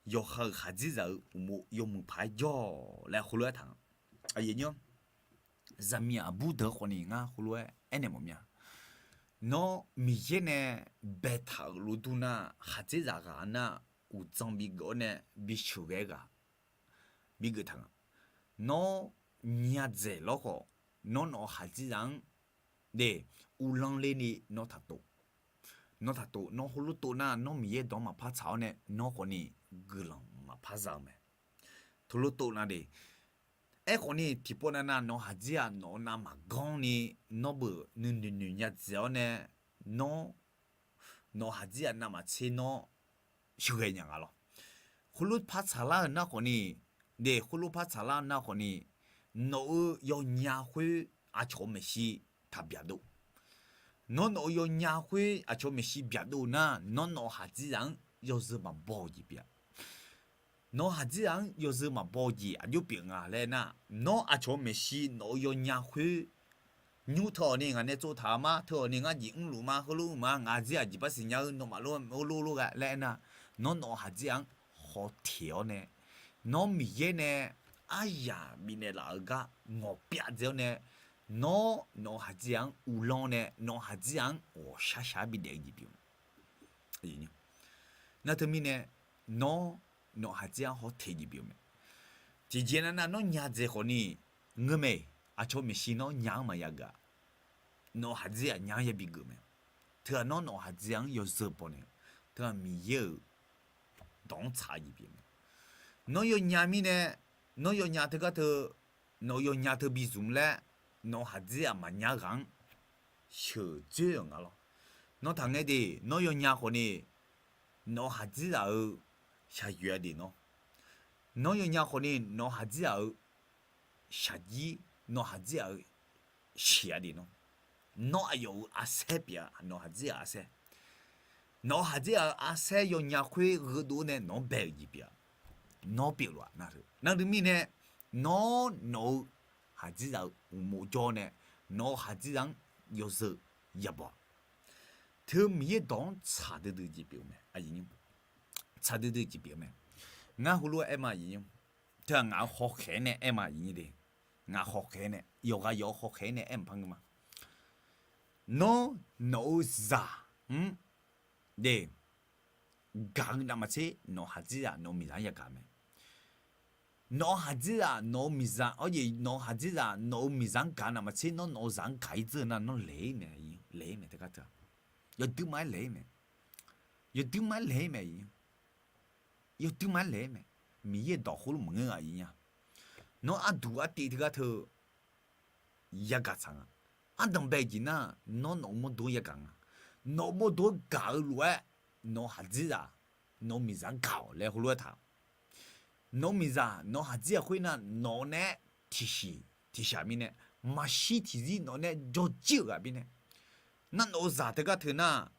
yawqha-euq khaqdzerzaq-euq uqmov yawmuiq paq-aer jawr-awq laer heulof-aer taq-a. Zaqmiq aqbur deuq khawfni ngar heulof-aer aernaeq mawf mya. Nawr Miqyaer nae baetaq-euq lof dur nar, khaqdzerzaq ghaq nar uqdzan bigeuf-awr nae bisheuq ghae-aer ghaq bigeuf taq nga. Nawr nya dzaeq lawr khawf, nawr nawq-eu khaqdzerzaq-anr de uvlanr lerni nawr taqtov. Nawr taqtov, nawr heulof tov nar nawr Miqyaer dawq-anr maqpar tsaq-awr nae nawr khawfni guiqlanq maqpar za-eu mae. Teulof tov nar de, aerkhawfni tiqpov nav nav nawq-eu khaqdzerzaq nawq-eu navmaqganr ni nawr beuq nuinoeq noeq nya dzaeq-awr nae nawr nawq-eu khaqdzerzaq navmaqtser nawr sheuqghae nya nga lawr. Khoerlof par tsaqlar-euq nar khawfni, de khoerlof par tsaqlar-eu nar khawfni, nawq-eu yawnya khoer aqcawq-eu maeqshi taq byaqdov. Nawr nawq-eu yawnya khoer aqcawq-eu maeqshi byaqdov nar, nawr nawq-eu khaqdzerzaq-anr yawzeu maqbaw-eu jeq pyeuf-a. Nawq-eu khaqdzerzaq-anr yawzeu maqbaw-eu jeq aqjox pyeuf nga laer nar, nawr aqcawq-eu maeqshi nawq-eu yawnya khoer nymr teu-awq ni ngaq nae tsovtaq-eu ma, teu-awq ni ngar jeq mrluf ma, heulof mr ma, ngaq khaqdzerzaq jeq bar siqnya-eu nawmaf lof-aer heulof lof ghae laer aernar, nawr nawq-eu khaqdzerzaq-anr hawteq-awr nae, nawr Miqyaer nae aryaq bifnaeq laf-euq gar ngawqpyav dzae-awr nae, nawr nawq-eu khaqdzerzaq-anr uvlanr-awr nae nawq-eu khaqdzerzaq-anr ghawqshaq shaq-aer bidaef-eu jeq pyeuf. Nar teumirnae, nawr nawq-eu khaqdzerzaq-anr hawteq jeq pyeuf mae. Tiqjeq nav nav nawr nya dzaeq khawfni, ngeur mae, aqcawq maeqshi nawr nya-anr maqya geuf-a. Nawq-eu khaqdzerzaq nya-anr yabi geuf mae. Teughaq nawr nawq-eu khaqdzerzaq-anr yawzeu baw naeq, teughaq Miqyaer-euq dawq-anr tsaq-eu jeq pyeuf mae. Nawr yawnya mirnae, nawr yawnya teugar teu, nawq-eu yawnya teu bizmq laer, nawq-eu khaqdzerzaq maqnya ghaq-anr sheuqdzoer-euq nga lawr. Nawr taqngaer de, nawr yawnya khawfni, nawq-eu khaqdzerzaq-euq shaqyoeq-a def nawr. Nawr yawnya khawfni nawq-eu haqdzir ghaq-eu shaqjir, nawq-eu haqdzir ghaq-eu shiq-a def nawr. Nawr aqyawf-euq arsaer pyeuf-a, nawq-eu haqdzir ghaq arsaer. Nawq-eu haqdzir ghaq-eu arsaer yawnya khoer gheudov nae nawq-anr bae-euq jeq pyeuf-a. Nawr pyeufluf-a nar-eu, nar-eu mirnae, nawr nawq-eu haqdzir zaq-eu uqmov jawr nae, nawq-eu haqdzir zaq-anr yawzeu yabaw-a. Teu Miqyaer dawq-anr tsaq duidui jeq pyeuf-eu mae. Tsaq duidui jeq pyeuf-eu mae. Ngar heulof-aer aer ma, teu-aq ngaq-euq hawkhaeq-aer nae aer ma, ngaq hawkhaeq-aer nae, yawqghaq yawq-eu hawkhaeq-aer nae aer maqpar ngeur ma. Nawr nawq-eu zaq-anr de gaq-eu navmaqtser nawq-eu haqdzir zaq nawq-eu miqzaq-anr yagaq mae. Nawq-eu haqdzir zaq nawq-eu miqzaq, awr jeq nawq-eu haqdzir zaq nawq-eu miqzaq-anr gaq-eu navmaqtser nawr nawq-eu zaq-anr gaq-ir dzeur nar nawr laeq-ir mae, laeq-ir mae teugar teu-aq. Yawdui ma-aer laeq-ir mae. Yawdui ma-aer laeq-ir mae. Yawdui ma-aer laeq-ir mae. Miqyaer dawq khoerlof maqngeur-a nya. Nawr arduq artiv teugar teu yagaq tsaq nga. Ardanq bae jeq nar, nawr nawq-eu mawrdo-anr yagaq nga. Nawq-eu mawrdo-anr gaq-eu lof-aer, nawq-eu haqdzir zaq nawq-eu miqzaq-anr gaq-awq laer heulof-aer taq. Nawq-eu miqzaq nawq-eu haqdzir zaq khoer nar nawq nae tiqsiq tiqshaq mirnae, maqshir tiqzir nawq nae jawrjir-euq ghaq mirnae, nar nawq-eu zaq teugar teu nar,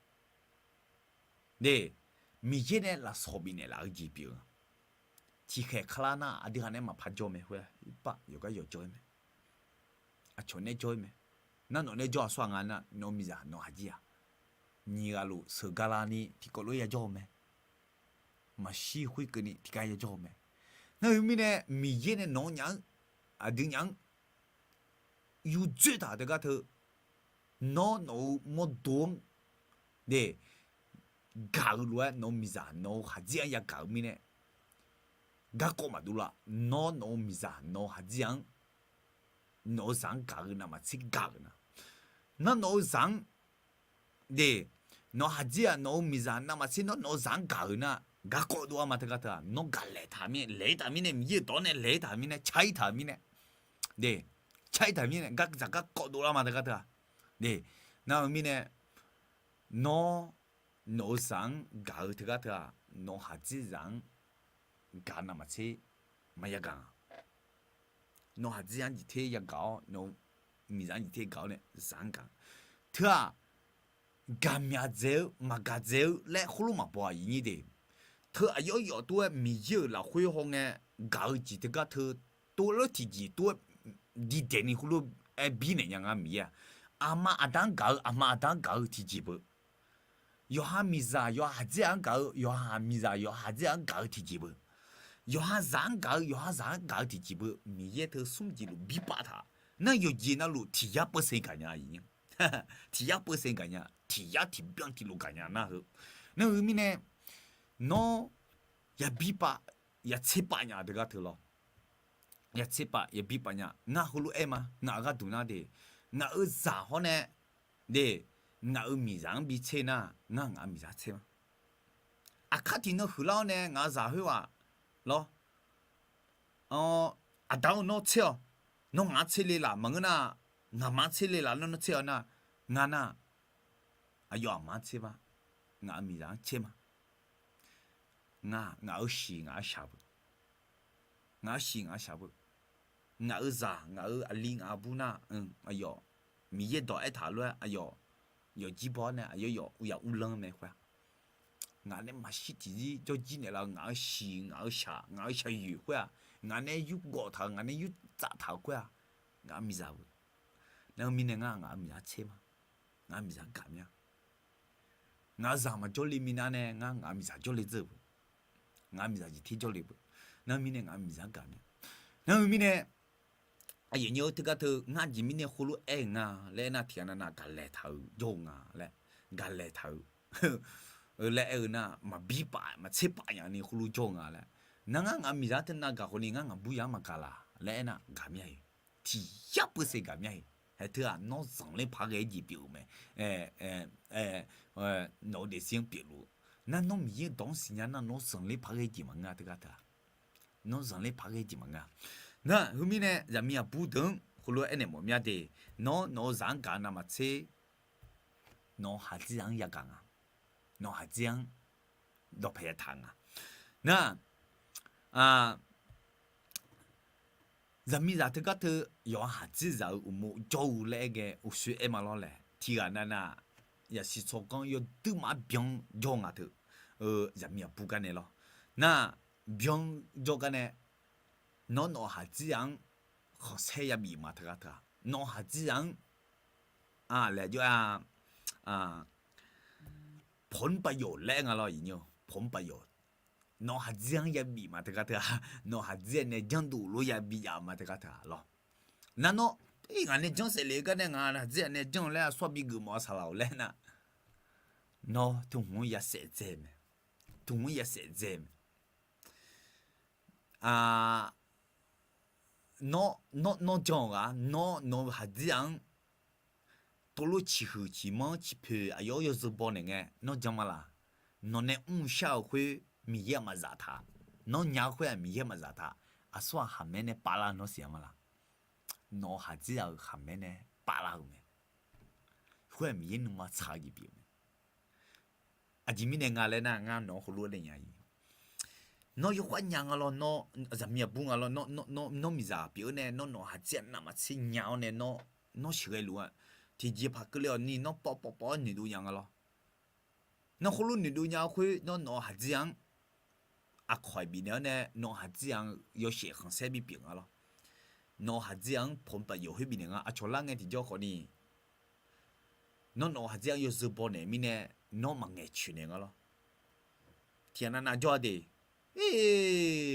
de, Miqyaer nae lafsawq bifnaeq laf-eu jeq pyeuf-eu nga. Tiqkhaeq kala nar aqdui ghaq nae maqpar jawr mae khoer-a, irpar yawqgar yawqjawr-ir mae. Aqcawq nae jawr-ir mae. Nar nawq nae jawr-aq sawr-aq nga nar, nawq-eu miqzaq nawq-eu haqdzir-aq, nyiq ghaq luf sheuq gala ni tiqkawv lof-aer yajawr-eu mae. Maqshir khoerkeuvni tiqgar yajawr-eu mae. Nar-eu mirnae Miqyaer nae nawq-anr nya-anr, aqdui nya-anr yurdzoer taq teugar teu, nawr nawq-eu mawrdo-anr de gaq-eu lof-aer nawq-eu miqzaq nawq-eu haqdzir-anr yagaq-eu mirnae, garkawv maqdov laf. Nawr nawq-eu miqzaq nawq-eu haqdzir-anr, nawq-eu zaq-anr gaq-eu navmaqtser gaq-euq nar, nar nawq-eu zaq-anr de, nawq-eu haqdzir-aq nawq-eu miqzaq navmaqtser nawr nawq-eu zaq-anr gaq-euq nar, garkawv dov-a ma teugar teu-aq, nawr gaqlaeq taq mirnae, laeq-ir taq mirnae, Miqyaer-euq dawq-anr nae laeq-ir taq mirnae, car-ir taq mirnae, de, car-ir taq mirnae, gar zaq garkawv dovlar ma teugar teu-aq, de, nar-eu mirnae, nawr nawq-eu zaq-anr gaq-eu teugar teu-aq, nawq-eu haqdzir zaq-anr gaq navmaqtser maqya gaq nga. Nawq-eu haqdzir-anr jiq ter yagaq-awr, nawq-eu miqzaq-anr jiq ter gaq-awr nae zaq-anr gaq. Teu-aq, gaqmyaq dzaeq-eu maqgaq dzaeq-eu laer khoerlof maqbaw-aq, iqnyir de. Teu aqyawf yawf tov-aer Miqyaer-euq lafkhoer hawngae gaq-eu jeq teugar teu tov-aer tiqjeq tov-aer diqdaeq ni khoerlof-aer birnaeq nya nga Miqyaer-aq. Aqma aqda-anr gaq-eu, aqma aqda-anr gaq-eu tiqjeq beu. Yawqha miqzaq yawqha haqdzir-anr gaq-eu, yawqha miqzaq yawqha haqdzir-anr gaq-eu tiqjeq beu. Yawqha zaq-anr gaq-eu, yawqha zaq-anr gaq-eu tiqjeq beu. Miqyaer teu smr jeq luf birpav taq. Nar yawqjeq navluf tiq yar peuv se gaq nya. Tiq yar peuv se gaq nya, tiq yar tiq byan tiq luf gaq nya nar heu. Nar heu mirnae, nawr ya birpav, ya tserpav nya teugar teu lawr. Ya tserpav ya birpav nya. Ngar heulof-aer ma, ngaq-euq gharduq nar de, ngaq-euq zaq hawr nae de, ngaq-euq miqzaq-anr bi tser nar, ngar ngaq-euq miqzaq tser ma. Aqkar tiqnan huiqlar-awr nae ngaq-euq zaq khoerghaq lawr, aqda-or nawr tser-awq, nawr ngaq-anr tser le laf maqngeur nar, ngaqma-anr tser le laf nawr nawr tser-awq nar, ngar nar, aqyawf aqma-anr tser ma, ngaq-euq miqzaq-anr tser ma. Ngar ngaq-euq shiq ngaq-euq shaq beu. Ngaq-euq shiq ngaq-euq shaq beu. Ngaq-euq zaq ngaq-euq aqli ngaq-euq bur nar, aqyawf Miqyaer dawq aertaq lof-aer aqyawf yawfjir baw-awr nae aqyawf yawf yaq uvlanr mae khoer-aq. Ngaq nae maqshir tiqzir jawrjir naeqlaf-eu ngaq-euq shiq ngaq-euq shaq ngaq-euq shaqyoeq khoer-aq, ngaq nae yurgawv taq-euq ngaq nae yurtsaf taq-euq khoer-aq, ngaq-euq miqzaq beu. Nar-eu mirnae ngar ngaq-euq miqzaq tser ma. Ngaq-euq miqzaq gaq mir-a. Ngaq-euq zaq maqjawr le minav nae ngar ngaq-euq miqzaq jawr le dzeur-eu beu. Ngaq-euq miqzaq jeq ter jawr le beu. Nar-eu mirnae ngaq-euq miqzaq gaq mir-a. Nar-eu mirnae, aqyawf nyir-eu teugar teu ngar jeq mirnae khoerlof aer-eu nga laer aernar, tiqghaq navnav gaqlaeq taq-eu jawr-eu nga laer, gaqlaeq taq-eu laer aer-eu nar, maqbir paf maqtser paf nyani khoerlof jawr-eu nga laer. Nar ngar ngaq-euq miqzaq teunav gaq khawfni ngar ngaqbur yaq-anr maqgaq laq laer aernar, gaq mir-a. Tiq yar peuv se gaq mir-a. Haeq teu-aq nawr zanqler paq ghae-aer jeq pyeuf-euq mae. Nawq-eu daefzir-anr pyeufluf-eu nar, nawr Miqyaer-eu dawq-anr siqnya nar, nawr zanqler paq ghae-aer jeq maqngeur-a teugar teu-aq. Nawr zanqler paq ghae-aer jeq maqngeur-a. Nar heumirnae zaqmiq aqbur deuq-anr khoerlof aernaeq mawf mir-a de. Nawr nawq-eu zaq-anr gaq navmaqtser nawq-eu haqdzir-anr yagaq nga. Nawq-eu haqdzir-anr dawqpae yataq nga. Nar, zaqmiqzaq teugar teu yawqha haqdzerzaq-euq uqmov jawr-eu laer aer ngae uqshoe aer ma lawr laeq. Tiqghaq navnav yasiq tsawrganr yawduirma-anr byan jawr nga teu, zaqmiq aqbur gar nae lawr. Nar, byan jawr gar nae, nawr nawq haqdzerzaq-anr khanqsaer yabif ma teugar teu-aq, nawq haqdzerzaq-anr laeq jawr-a, ผลประโยชน์ laer aer nga lawr, ผลประโยชน์. Nawq haqdzer-anr yabif ma teugar teu-aq, nawq haqdzer-a nae janrdov lof yabif yaf ma teugar teu-aq lawr. Nar nawr, ir ngaq nae janr saef lef-eu gar nae ngaq haqdzer-a nae janr-eu laer aqsur-aq bigeuf mawf-a saqlaq-awq laer nar, nawr teu hmq-anr ya saef dzae mae. Teu hmq-anr ya saef dzae mae. Nawr, nawr janr-eu ghaq, nawr nawq-eu haqdzer-anr tov lof ciqhuiq ciqmanr ciqpoeq aqyawf-anr yawzeu baw naeq ngae nawr janr ma laq? Nawq nae mr-eu shar-euq khoer Miqyaer-aq maqzaf taq. Nawr nya-eu khoer-aq Miqyaer maqzaf taq. Aqsur-aq khaqmae nae pavlar-eu nawr siq-a ma laq? Nawq-eu haqdzer-aq-euq khaqmae nae pavlar-eu mae. Khoer-aq Miqyaer nuima tsaq-eu jeq pyeuf mae. Aqjeq mirnae nga laer nar, ngar nawq-anr heulof-aer daef nya-ir. Nawr yawkhav nya nga lawr, nawr zaqmiq aqbur nga lawr, nawr miqzaq pyeuf-eu nae nawr nawq-eu haqdzer-aq navmaqtser nya-awr nae nawr sheuqghae luf-a. Tiqjeqpaq keuvle-awq ni nawr pawv pawv pawv-awr noeqdov nya nga lawr. Nawr khoerlof noeqdov nya-eu khoer nawr nawq-eu haqdzer-anr aqkawq-iq bifnaeq-awr nae nawq-eu haqdzer-anr yawshaef khanqsaer bipyeuf nga lawr. Nawq-eu haqdzer-anr ผลประโยชน์ khoer bifnaeq nga. Aqcawq lar ngae tiqjawr khawfni, nawr nawq-eu haqdzer-anr yawzeu baw naeq mirnae nawr maqngaeq coeq naeq nga lawr. Tiqghaq navnav jawr-a de.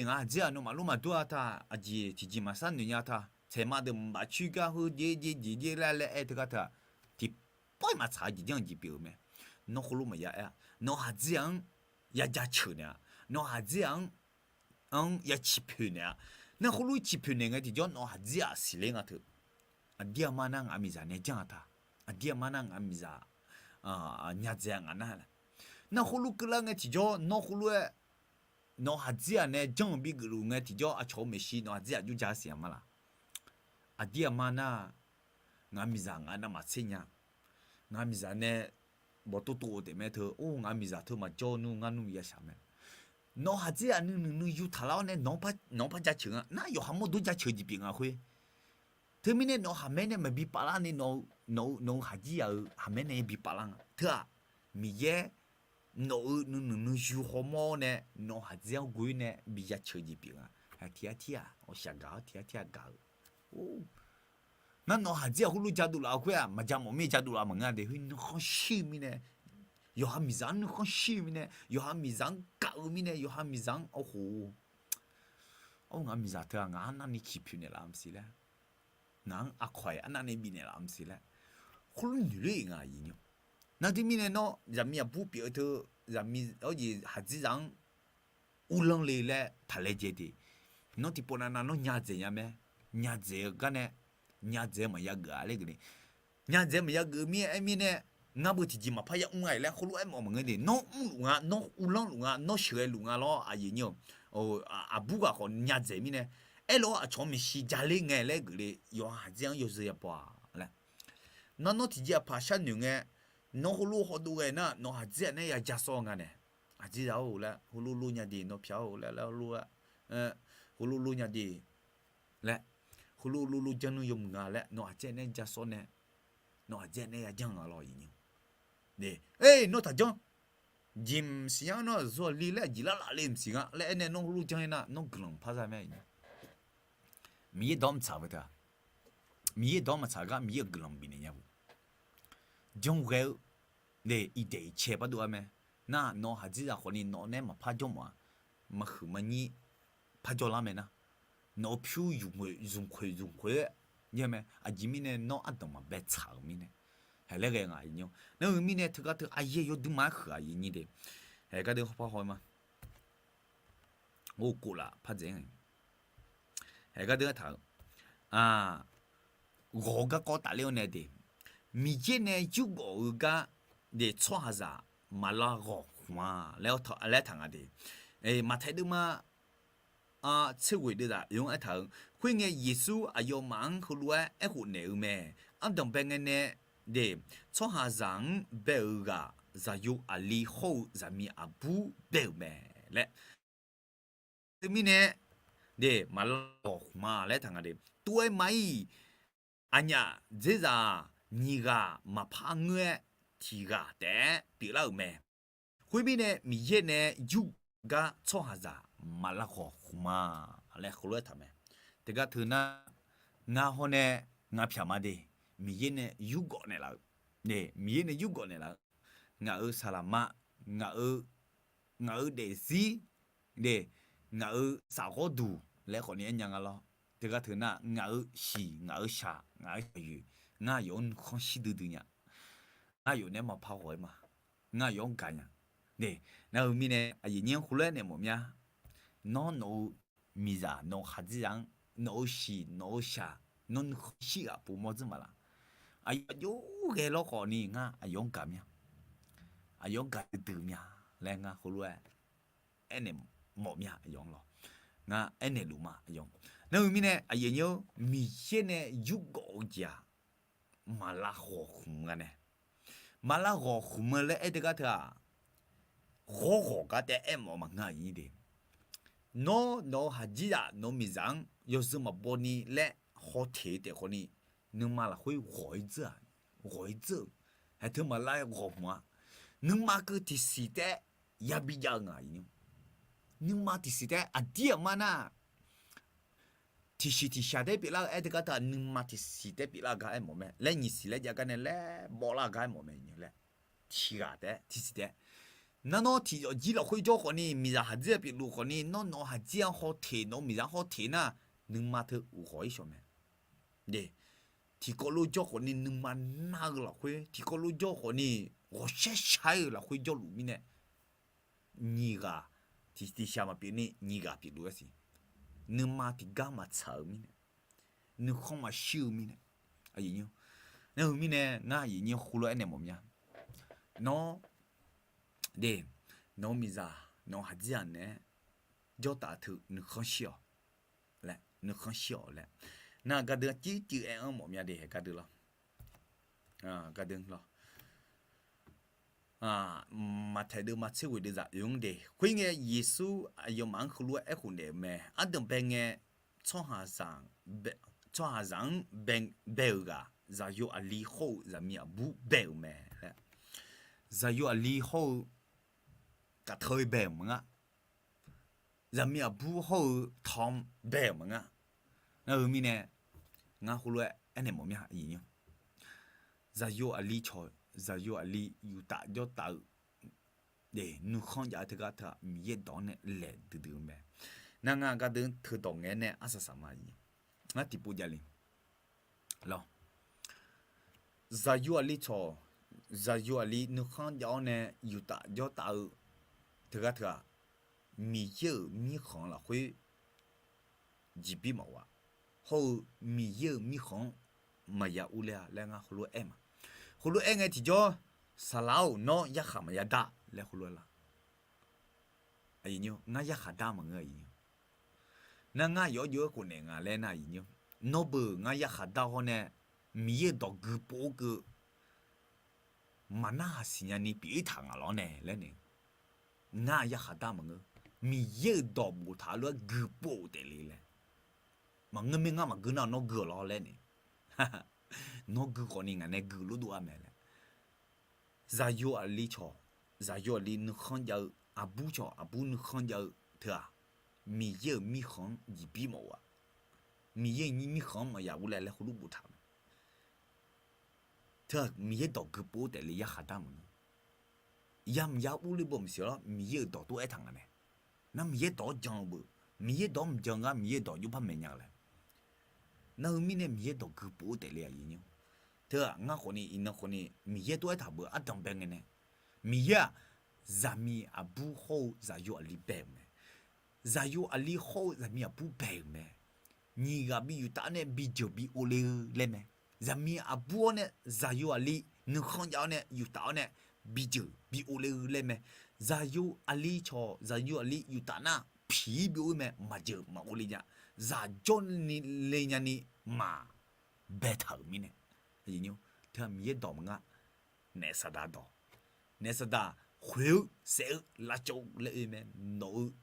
Ngaq haqdzer-aq nawmaf lof maqdur-a ta, aqjeq tiqjeq maqsar noeq nya ta, taeqma deuq mqbaf coer gar heu jeq jeq jeq jeq laer laer aer teugar teu-aq, tiqpawf-iq maqtsaq-eu jeq janr-eu jeq pyeuf-eu mae. Nawr khoerlof maqya aer-a. Nawq-eu haqdzer-anr ya jaceuq naeq-a. Nawq-eu haqdzer-anr, anr ya ciqpoeq naeq-a. Nar khoerlof ciqpoeq naeq ngae tiqjawr nawq-eu haqdzer-aq siqler nga teu. Aqdir aqma nar ngaq miqzaq nae janr-a ta. Aqdir aqma nar ngaq miqzaq nya dzae-a ngaq nar laer. Nar khoerlof keuvlar ngae tiqjawr nawr khoerlof-aer nawq-eu haqdzer-aq nae janr-euq bigeuf luf ngae tiqjawr aqcawq-eu maeqshi nawq-eu haqdzer-aq jur ja siq-a ma laq? Aqdir aqma nar ngaq miqzaq ngaq navmaqtser nya. Ngaq miqzaq nae bawqtov tov-eu taef mae teu, or ngaq miqzaq teu maqjawr nmr ngar nmr yashaq mae. Nawq-eu haqdzer-aq nuinui nuiyu taqlar-awr nae nawq-anr par jaceuq nga. Nar yawqha mawrdo jaceuq jeq pyeuf nga khoer. Teumirnae nawq-eu haqmae nae maqbi pavlar ni, nawq-eu haqjir-aq-euq haqmae nae bi pavlar nga. Teu-aq, Miqyaer nawq-eu nuinui nuiyu hawmawr-awr nae nawq-eu haqdzer-anr ghoe nae bi jaceuq jeq pyeuf nga. Tiqghaq tir-aq, ghawqshaq gaq-awr tiqghaq tir-aq gaq-eu. Nar nawq-eu haqdzer-aq khoerlof jadov laf-eu khoer-aq, maqja mawf mir jadov laf maqngeur de. Khoer nuikhanr shir-eu mirnae, yawqha miqzaq-anr nuikhanr shir-eu mirnae, yawqha miqzaq-anr gaq-eu mirnae, yawqha miqzaq-anr awq khof, or ngaq miqzaq teu-aq ngaq arnavni ciqpoeq naeqlaf maqsiq laer, ngaq-anr aqkawq-iq arnavni bifnaeq laf maqsiq laer, khoerlof noeqler-iq nga aqyuif nymr. Nar teumirnae nawr zaqmiq aqbur pyeuf-eu teu, zaqmiq awr jeq haqdzer zaq-anr uvlanr le laer taqlaejae de. Nawr tiqpov navnav nawr nya dzaeq nya mae. Nya dzaeq-eu gar nae, nya dzaeq-eu maqya geuf-a laer geuf ni. Nya dzaeq-eu maqya geuf mir-aer mirnae, ngar beu tiqjeq maqpar ya mr nga-iq laer khoerlof-aer mawf maqngeur de. Nawr mrluf nga, nawr uvlanr luf nga, nawr sheuqghae luf nga lawr aqyuif nymr-eu. Aqbur ghaq khawf nya dzaeq mirnae, aerlof-aer aqcawq-anr maeqshi ja ler ngae laer geuf le, yawqha haqdzer-anr yawzeu ya baw-a laer. Nar nawr tiqjeq aqpaq sharnoeq ngae, nawr heulof hawdov ghae nar nawq haqdzer-aq nae ya ja sawr nga nae. Haqdzer zaq-or laer heulof lof nya de, nawr pyaq-or laer laer heulof-aer, heulof lof nya de laer, heulof lof lof janr nmr yawmuiq nga laer nawq haqdzer nae ja sawr nae, nawq haqdzer nae ya janr nga lawr aqyuif nymr. Nawr taqjanr. Jeq mqsiq nya nawr aqzawr li laer aqjeq larlaf le mqsiq nga laer aernae nawr heulof janr-ir nar nawr guiqlanq par zar mae. Miqyaer dawq-anr maqtsaq-eu teu-aq, Miqyaer dawq-anr maqtsaq gar Miqyaer-euq guiqlanq bifnaeq nya-eu. Janr ghae-eu iqdaeq iqcae pardov-a mae. Nar nawq haqdzer zaq khawfni nawq nae maqpar jawr mawf-a. Maqhuiq maqnyir par jawrlar mae nar, nawq-eu pyur zmq khoeq zmq khoeq-aer mae. Aqjeq mirnae nawr ardanq maqbae tsaq-euq mirnae, haeq laer ghae nga aqyuif nymr. Nar-eu mirnae teugar teu aryaer yawduima-aer huiq-a aqyuif nyir de. Haeq gar deuq hawpar haw-eu ma. Or, kof laf par dzaeq-aer nga. Haeq gar deuq-aer taq-eu, ghawq-eu garkawv tafler-awr nae de, Miqyaer nae yurgawf-eu gar de tsawrhaqzaq maqlav ghawq khmq-a laer taq nga de. Maqtaeq deuvma tser ghoeq deuvzaq oe-anr aertaq-eu, khoerngae Yeqsur aqyawfmaf-anr heulof-aer aerkhof naeq-eu mae. Ardanq bae ngae nae de, tsawrhaqzaq-anr bae-euq ghaq zaqyo aqli hawr-eu zaqmiq aqbur bae-euq mae laer Teumirnae, de, maqlav ghawq khmq ma laer taq nga de. Tov-aer ma-ir, aqnyaf dzerzaq-aq, nyiq ghaq maqpar ngeur-aer tiq ghaq taef-aer pyeuflar-euq mae. Khoermirnae, Miqyaer nae yurgeuf gar tsawrhaqzaq maqlav ghawq khmq ma laer heulof-aer taq mae. Teugar teunar, ngar hawr nae ngaq pyaq ma de, Miqyaer nae yurgawf naeqlaf-eu, Miqyaer nae yurgawf naeqlaf-eu, ngaq-euq saqlaqma, ngaq-eu, ngaq-euq daefzir, de, ngaq-euq safghawrduq laer khawfni aernya nga lawr. Teugar teunar, ngaq-euq shiq, ngaq-euq shaq, ngaq-euq shaqyoeq, ngar aqyawf-anr nuikhanr shir duidui nya. Ngar aqyawf naeq-aer maqpar ghawq-aer ma. Ngar aqyawf-anr gaq nya. De, nar-eu mirnae aqyuif nyir-anr heulof-aer naeq mawf mya. Nawr nawq-eu miqzaq, nawq-eu khaqdzerzaq-anr, nawq-eu shiq, nawq-eu shaq, nawr nuikhanr shir ghaq povmawr dzeur maqlaf. Aqyawf aqjox ghae lawr khawfni ngar aqyawf-anr gaq mya. Aqyawf-anr gaq duidui mya laer ngar heulof-aer aernaeq mawf mya aqyawf-anr lawr. Ngar aernaeq luf ma aqyawf. Nar-eu mirnae aqyuif nyir-or, Miqyaer nae yurgawf-eu jeq-aq, maqlav ghawq khmq nga nae. Maqlav ghawq khmq-eu laer aer teugar teu-aq, ghawrghawq gar taef-aer aermawf maqngeur-a nyir de. Nawr nawq-eu khaqdzerzaq, nawq-eu miqzaq-anr yawzeu maqbaw ni laer hawteq-eu taef khawfni, nuima lafkhoer ghawq-ir dzeur-aq, ghawq-ir dzeur-euq, haeq teu maqlav ghawq khmq-a. Nuima keuv tiqsiq taef-aer yabi jav-eu nga. Nuima tiqsiq taef-aer aqdir aqmar nar, tiqsiq tiqshaq taef-aer pyeuflar-eu aer teugar teu-aq, nuima tiqsiq taef-aer pyeuflar gar aermawf mae laer, nyiq siq laer jav gar nae laer bawvlar gar aermawf mae laer, tiq ghaq taef-aer tiqsiq taef-aer. Nar nawr tiqzawq jir lafkhoer jawr khawfni, miqzaq khaqdzerzaq pyeufluf khawfni, nawr nawq-eu khaqdzerzaq hawteq, nawq-eu miqzaq hawteq nar, nuima teu uqghawq-ir shawq mae. De, tiqkawv lof jawr khawfni nuima nar-eu lafkhoer, tiqkawv lof jawr khawfni ghawqshaer shaq-ir-eu lafkhoer jawrluf mirnae, nyiq ghaq, tiq tiqshaq maqpyeuf ni nyiq ghaq pyeufluf-aer siq. Nuima tiqgar maqtsaq-eu mirnae, nuikhanr maqshir-eu mirnae, aqyuif nyir-or. Nar-eu mirnae ngar aqyuif nyir heulof-aer naeq mawf mya. Nawr, de, nawq-eu miqzaq, nawq-eu khaqdzerzaq naeq-aer jawrtaf teu nuikhanr shir-awq laer, nuikhanr shir-awq laer, nar gardeuv-anr circuiv aer-anr mawf mya de, gardeuv lawr. Gardeuv lawr. Maqtaeq deuv ma tser ghoeq deuv zaq oe-anr de. Khoerngae Yeqsur aqyawfmaf-anr heulof-aer aerkhof naeq-euq mae. Ardanqbae ngae, tsawrhaqzaq-anr bae-euq ghaq, zaqyo aqli hawr-eu zaqmiq aqbur bae-euq mae. Zaqyo aqli hawr-eu kaqteu-aer bae-euq maqnga. Zaqmiq aqbur hawr-eu tawq-anr bae-euq maqnga. Nar-eu mirnae, ngar heulof-aer aernaeq mawf mya, zaqyo aqli cawq, zaqyo aqli yuftaf jawrtaf-eu, nuikhanr jav-eu teugar teu-aq, Miqyaer dawq-anr nae laeq duidui-eu mae. Nar ngar gardeuv teudawq ngae-aer nae arsaq saq ma, ngar tiqpov javle lawr. Zaqyo aqli cawq, zaqyo aqli nuikhanr jav-awr nae yuftaf jawrtaf-eu teugar teu-aq, Miqyaer-euq mirkhanq lafkhoer jeqbir maqghof-a. Hawr-eu Miqyaer-euq mirkhanq-anr maqya urler-a laer ngar heulof-aer aer ma. Heulof-aer ngae tiqjawr, saqlaq-or, nawr yarkhaq maqya dar laer heulof-aer lar. Ngar yarkhaq dar maqngeur. Nar ngar aqyawf-anr jov-aer khofnaeq nga laer nar, nawr beu ngar yarkhaq dar hawr nae Miqyaer-euq dawq gui pov-or keuv maqnarhaq siqnya ni pyeuf-ir taq ngaq lawr nae laer nae, ngar yarkhaq dar maqngeur. Miqyaer-euq dawq boftaq-eu lof-aer gui pov-euq taef le laer, maqngeur mir ngar maqgui nar nawr gui-awq lawr laer nae, nawr gui khawfni ngaq nae gui lof dov-a mae laer. Zaqyo aqli cawq, zaqyo aqli nuikhanr jav-eu, aqbur cawq aqbur nuikhanr jav-eu teu-aq, Miqyaer-euq mirkhanq-anr jeqbir maqghof-a. Miqyaer-euq mirkhanq-anr maqya urler laer heulof boftaq mae. Teu-aq Miqyaer dawq gui pov-or taef le yarkhaq dar maqngeur. Yamq ya urler beu maqsiq lawr, Miqyaer-euq dawq tov-aer taq nga nae. Nar Miqyaer dawq-anr jan-eu beu, Miqyaer dawq-anr mqjan gar Miqyaer dawq jov par maeqnya-eu laer. Nar-eu mirnae Miqyaer dawq gui pov-or taef le aqyuif nyir. Teu-aq ngar khawfni iqnan khawfni Miqyaer tov-aer taq beu ardanqbae ngae nae, Miqyaer-aq zaqmiq aqbur hawr-eu zaqyo aqli bae-euq mae. Zaqyo aqli hawr-eu zaqmiq aqbur bae-euq mae. Nyiq ghaq bi yuftaf-awr nae bijeuq bi ov le-eu laer mae. Zaqmiq aqbur-awr nae zaqyo aqli nuikhanr jav-awr nae yuftaf-awr nae bijeuq bi ov le-eu laer mae. Zaqyo aqli cawq zaqyo aqli yuftaf nar piq-ir bi ov-ir mae, maqjeuq maq ov le nya. Zaq jawr ni le nyani maq baetaq-euq mirnae, teu-aq Miqyaer dawq maqnga. Naef saqdaq dawq, naef saqdaq khoeq-eu saef-eu lavcawv-eu laer oe mae. Nawq-eu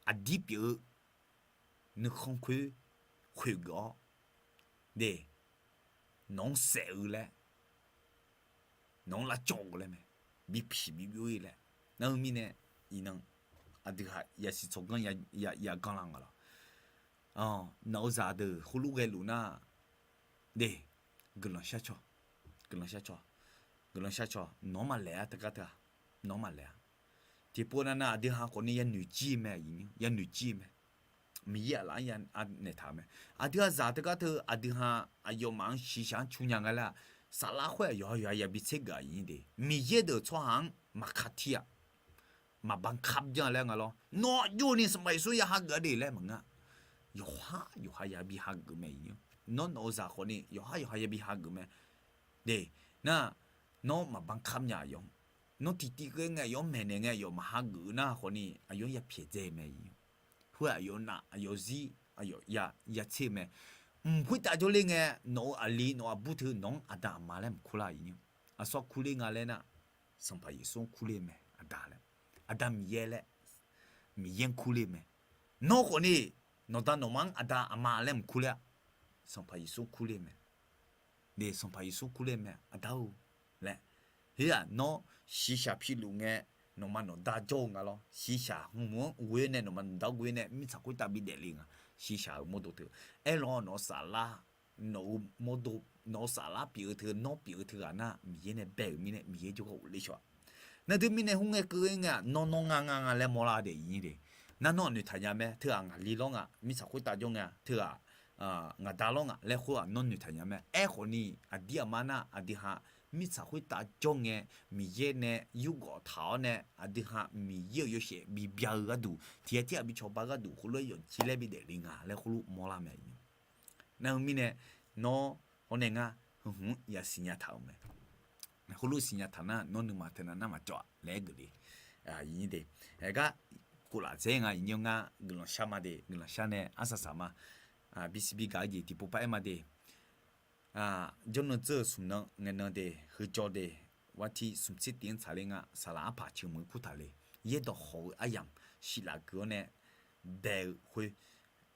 aqdir pyeuf-eu nuikhanr khoer khoeqgeuf-awr, de, nawq-anr saef-eu laer, nawq-anr lavcawv-eu laer mae, bipiq bibyov-ir laer. Nar-eu mirnae, iqnan aqdui-aq yasiq tsawrganr yaganr la nga lawq. Nawq-eu zaqdeuq khoerlof ghaeluf nar, de, guiqlanq shar caw, guiqlanq shar caw, guiqlanq shar caw, nawq-anr maqlaeq-a teugar teu-aq, nawq-anr maqlaeq-a. Tiqpov navnav aqdui ha khawfni yanoeq jir-eu mae, yanoeq jir-eu mae. Miqyaer aqlaf-anr ya naeqtaq-eu mae. Aqdui ha zaq teugar teu aqdui ha aqyawfmaf-anr shiqshaq-anr cu nya nga laer-aq, saflar khoer-aq yawqha yawqha yabi tser geuf-aq iqnyir de. Miqyaer deuq tsawrhaq-anr maqkaq tir-aq, maqbanq kar byan laer nga lawr. Nawr aqjox ni Sanqpaq Yeqsur ya hageuf-a de laer maqngeur-a. Yawqha yawqha yabi hageuf mae iqnyir. Nawr nawq-eu zaq khawfni yawqha yawqha yabi hageuf mae. De, nar, nawr maqbanq kar nya aqyawf, nawr tiqtiv ghae ngae aqyawf-anr maeqnaeq ngae aqyawf maqhageuf nar khawfni aqyawf-anr ya pyaeqdzae mae iqnyir. Khoer-aq aqyawf nav aqyawf zir aqyawf ya tser-eu mae. Mq khoertav jawrler ngae, nawq-eu aqli nawq-eu aqbur teu nawq-anr aqda aqma laer mq kur lar iqnyir. Aqsawr kurler nga laer nar, Sanqpaq Yeqsur-anr kurler mae aqda laer. Aqda Miqyaer laer, Miqyaer-anr kurler mae. Nawr khawfni nawqda nawqma-anr aqda aqma laer mq kur ler-a. Sanqpaq Yeqsur kurler mae. De, Sanqpaq Yeqsur kurler mae aqda-or laer. Her-aq nawr shiqshaq piluf ngae, nawqma nawqda jawr-eu nga lawr. Shiqshaq hmq-anr ghoe-awr nae nawqma nawqda ghoe-awr nae mirtsaq khoertav bidaef le nga. Shiqshaq-euq mawrdo teu. Aerlawr nawq-eu saflar, nawq-eu mawrdo, nawq-eu saflar pyeuf-eu teu nawr pyeuf-eu teughaq nar Miqyaer nae bae-euq mirnae Miqyaer jawrgar ghofle shaw-a. Nar teumirnae hmq ngae keuv-aer ngae-aq nawr nawr nga nga nga laer mawrlar de iqnyir de. Nar nawr noeqtaq nya mae, teughaq ngaqli lawr nga mirtsaq khoertav jawr nga, teughaq ngaqda lawr nga laer khoer-aq nawr noeqtaq nya mae. Aerkhawfni aqdir aqma nar aqdui ha mirtsaq khoertav jawr ngae, Miqyaer nae yurgawf taq-awr nae aqdui ha Miqyaer-euq yawshaef bibya-eu gharduq tiqghaq tirghaq bi cawba gharduq khoerlof-aer yawfjir laer bidaef le nga laer khoerlof mawrlar mae. Nar-eu mirnae nawr hawr nae ngar heu hmq-anr yasiq nya taq-euq mae. Khoerlof siqnya taq nar nawr nuima teunav nar maqcawv-a laer aer geuf le. Iqnyir de, aergar koflaf dzaer nga iqnyir ngar guiqlanq shar ma de, guiqlanq shar nae arsaq saq ma. Bisiq bigaq-eu jeq tiqpov par aer ma de. Jawrnan dzeur-eu smq nan ngae nan de, heujawr de, wartir smq tser tiv-anr tsaqler nga, saqlaq arpaq ceuq meuq-eu kurtaq le. Yaerdawq hawq-eu aryamq shif laf geuf-awr nae bae-eu khoer,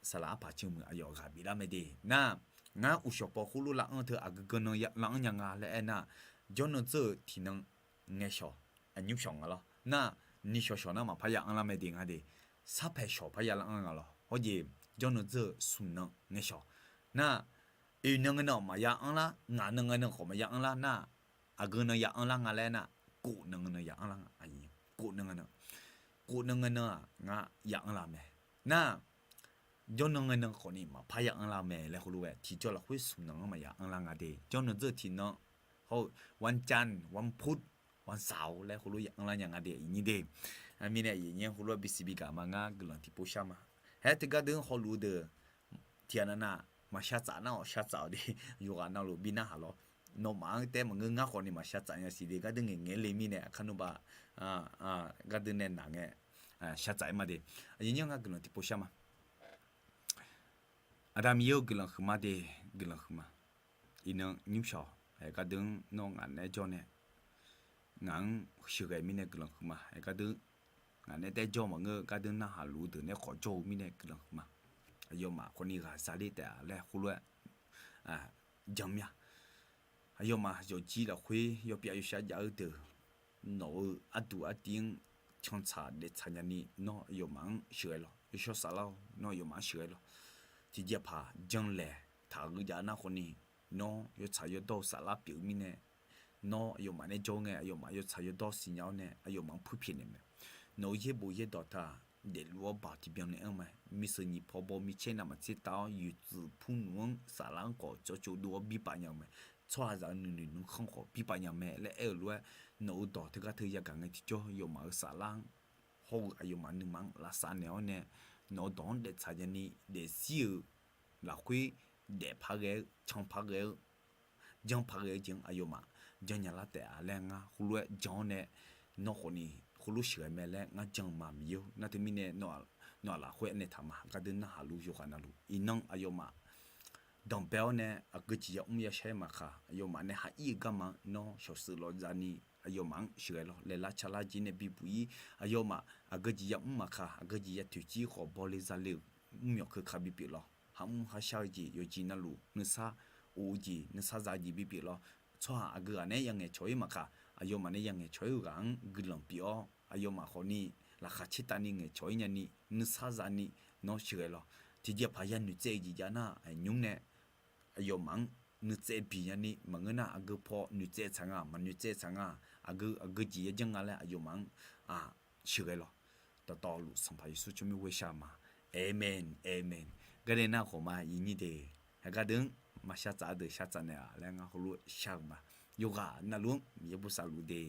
saqlaq arpaq ceuq meuq aqyawf ghaq biflar mae de. Nar, ngar uqshawq paw khoerlof lav-anr teu aqgeu geunan lav-anr nya nga laer aernar, jawrnan dzeur-eu tiqnan ngae shawq, aqnymr shawq nga lawr. Nar, ni shawq shawq nar maqpar ya anrlar mae de nga de. Sarpaeq shawq parya lar-anr nga lawr. Hawjeq jawrnan dzeur-eu smq nan ngae shawq. Nar, oeq nan ngae nan maqya anrlar, ngaq nan ngae nan khawf maqya anrlar nar, aqgeu nan ya anrlar nga laer nar, kof nan ngae nan ya anrlar nga. Kof nan ngae nan, kof nan ngae nan-aq ngar ya anrlar mae. Nar, jawrnan ngae nan khawfni maqpar ya anrlar mae laer heulof-aer tiqjawr lafkhoer smq nan-anr maqya anrlar nga de. Jawrnan dzeur-eu tiqnan hawr-eu วันจันทร์ วันพุธ วันเสาร์ laer heulof ya anrlar nya nga de iqnyir de. Mirnae aqyuif aqnyir heulof-aer bisiq bigaq ma ngar guiqlanq tiqpov shar ma. Haer teugar deuq-anr hawluf-eu deuq tiqghaq navnav maqshar tsaf nar-awq shar tsaf-awq de. Yawqghaq navluf bi narhaq lawr. Nawmaf-anr taef maqngeur, ngar khawfni maqshar tsaf nya siq de. Gardeuv ngaeqngaeq le mirnae aqkar nmrba gardeuv nae naq ngae shar tsaf-aer ma de. Aqyuif aqnyir ngar guiqlanq tiqpov shar ma. Aqda Miqyaer-eu guiqlanq huiqma de, guiqlanq huiqma. Iqnan nymr shawq-awq, aer gardeuv-anr nawr ngaq naeq-aer jawr nae, ngaq-anr sheuqghae mirnae guiqlanq huiqma. Aer gardeuv ngaq naeq-aer taef jawr maqngeur, gardeuv narhaq luf-eu deuq nae khawf jawr-eu mirnae guiqlanq huiqma. Aqyawfmaf khawfni ghaqza ler taef-a laer heulof-aer jan mir-a. Aqyawfmaf yawqjir lafkhoer yawpyav yawshar jav-eu deuq, nawq-euq arduq artiv-anr cantsaq daeftsaq nyani nawr aqyawfmaf-anr sheuqghae lawq. Yawshawr Saflar-or, nawr aqyawfmaf-anr sheuqghae lawq. Tiqjeqpaq janlaeq taq-eu jav nar khawfni, nawr yawtsaq yawdawr-eu saflar pyeuf-eu mirnae, nawr aqyawfmaf nae jawr ngae aqyawfmaf yawtsaq yawdawr siqnya-awr nae aqyawfmaf-anr puirpyeuf naeq mae. Nawq-euq yaerbof yaerdawq taq daefluf-awr baoq tiqbyan nae anr mae. Mirsheuq nyiq paw baw mircaer navmaqtser tav-awr yuiqtsuif pur nmq-anr saflar-anr khawf cawvcov dov-awr birpav nya-eu mae. Tsawrhaqzaq-euq nuinoeq nuikhanr khawf birpav nya mae laer aer-euq lof-aer, nawq-euq dawq teugar teu yagaq ngae tiqjawr yawfmaf-euq saflar-anr hawr-eu aqyawfmaf nuima-anr lavsav naeq-awr nae, nawq-euq dawq-anr daeftsaq nyani daefzir-euq lafkhoer daefpaq ghae-eu canpaq ghae-eu janrpaq ghae-eu jeq-anr aqyawfmaf janrnya lar taef-a laer ngar heulof-aer jan-awr nae, nawr khawfni heulof sheuqghae mae laer ngar jan ma Miqyaer-or. Nar teumirnae nawq-aq lafkhoer aernaeq taq ma, gardeuv narhaq luf yawqghaq navluf iqnan aqyawfmaf danqbae-awr nae aqgeu jeq yamr yashar-aer maqkaq, aqyawfmaf nae ha ir-eu garma-anr nawr shawqshuif lawqzavni aqyawfmaf-anr sheuqghae lawr. Laeqlar tsaqlar jeq nae bibuq-ir, aqyawfmaf aqgeu jeq yamr maqkaq, aqgeu jeq ya toeqciv khawf bawle zale-euq mrmyawf keuka bipyeuf lawr. Haqmr hashar-eu jeq yawqjeq navluf nuisar of-eu jeq, nuisar za-eu jeq bipyeuf lawr. Tsawrhaq aqgeu ghaq nae-aer yangaeq cawq-ir maqkaq, aqyawfmaf nae yangaeq cawq-ir-eu ghaq-anr guiqlanq pyeuf-awr, aqyawfmaf khawfni laqkhaq caertavni ngaeqcawq-ir nyani, nuisar zani nawr sheuqghae lawr. Tiqjeqpaq ya noeqtsaev-eu jeq jav nar, nymr nae aqyawfmaf-anr nuitsaev biq nyani maqngeur nar, aqgeu paw noeqtsaev tsaq nga, maqnoeqtsaev tsaq nga, aqgeu aqgeu jeq ya janr nga laer aqyawfmaf-anr sheuqghae lawr. Dawqtawvluf Sanqpaq Yeqsur tsawrmyanr ghoe shar-eu ma. Aqmeq, aqmeq. Garnae nar khawf ma, iqnyir de, aqgar deuq-anr maqshar tsaf-a deuq shar tsaf naeq-a laer ngar heulof shar-eu ma. Yawqghaq navluf-anr Miqyaer bosav luf de.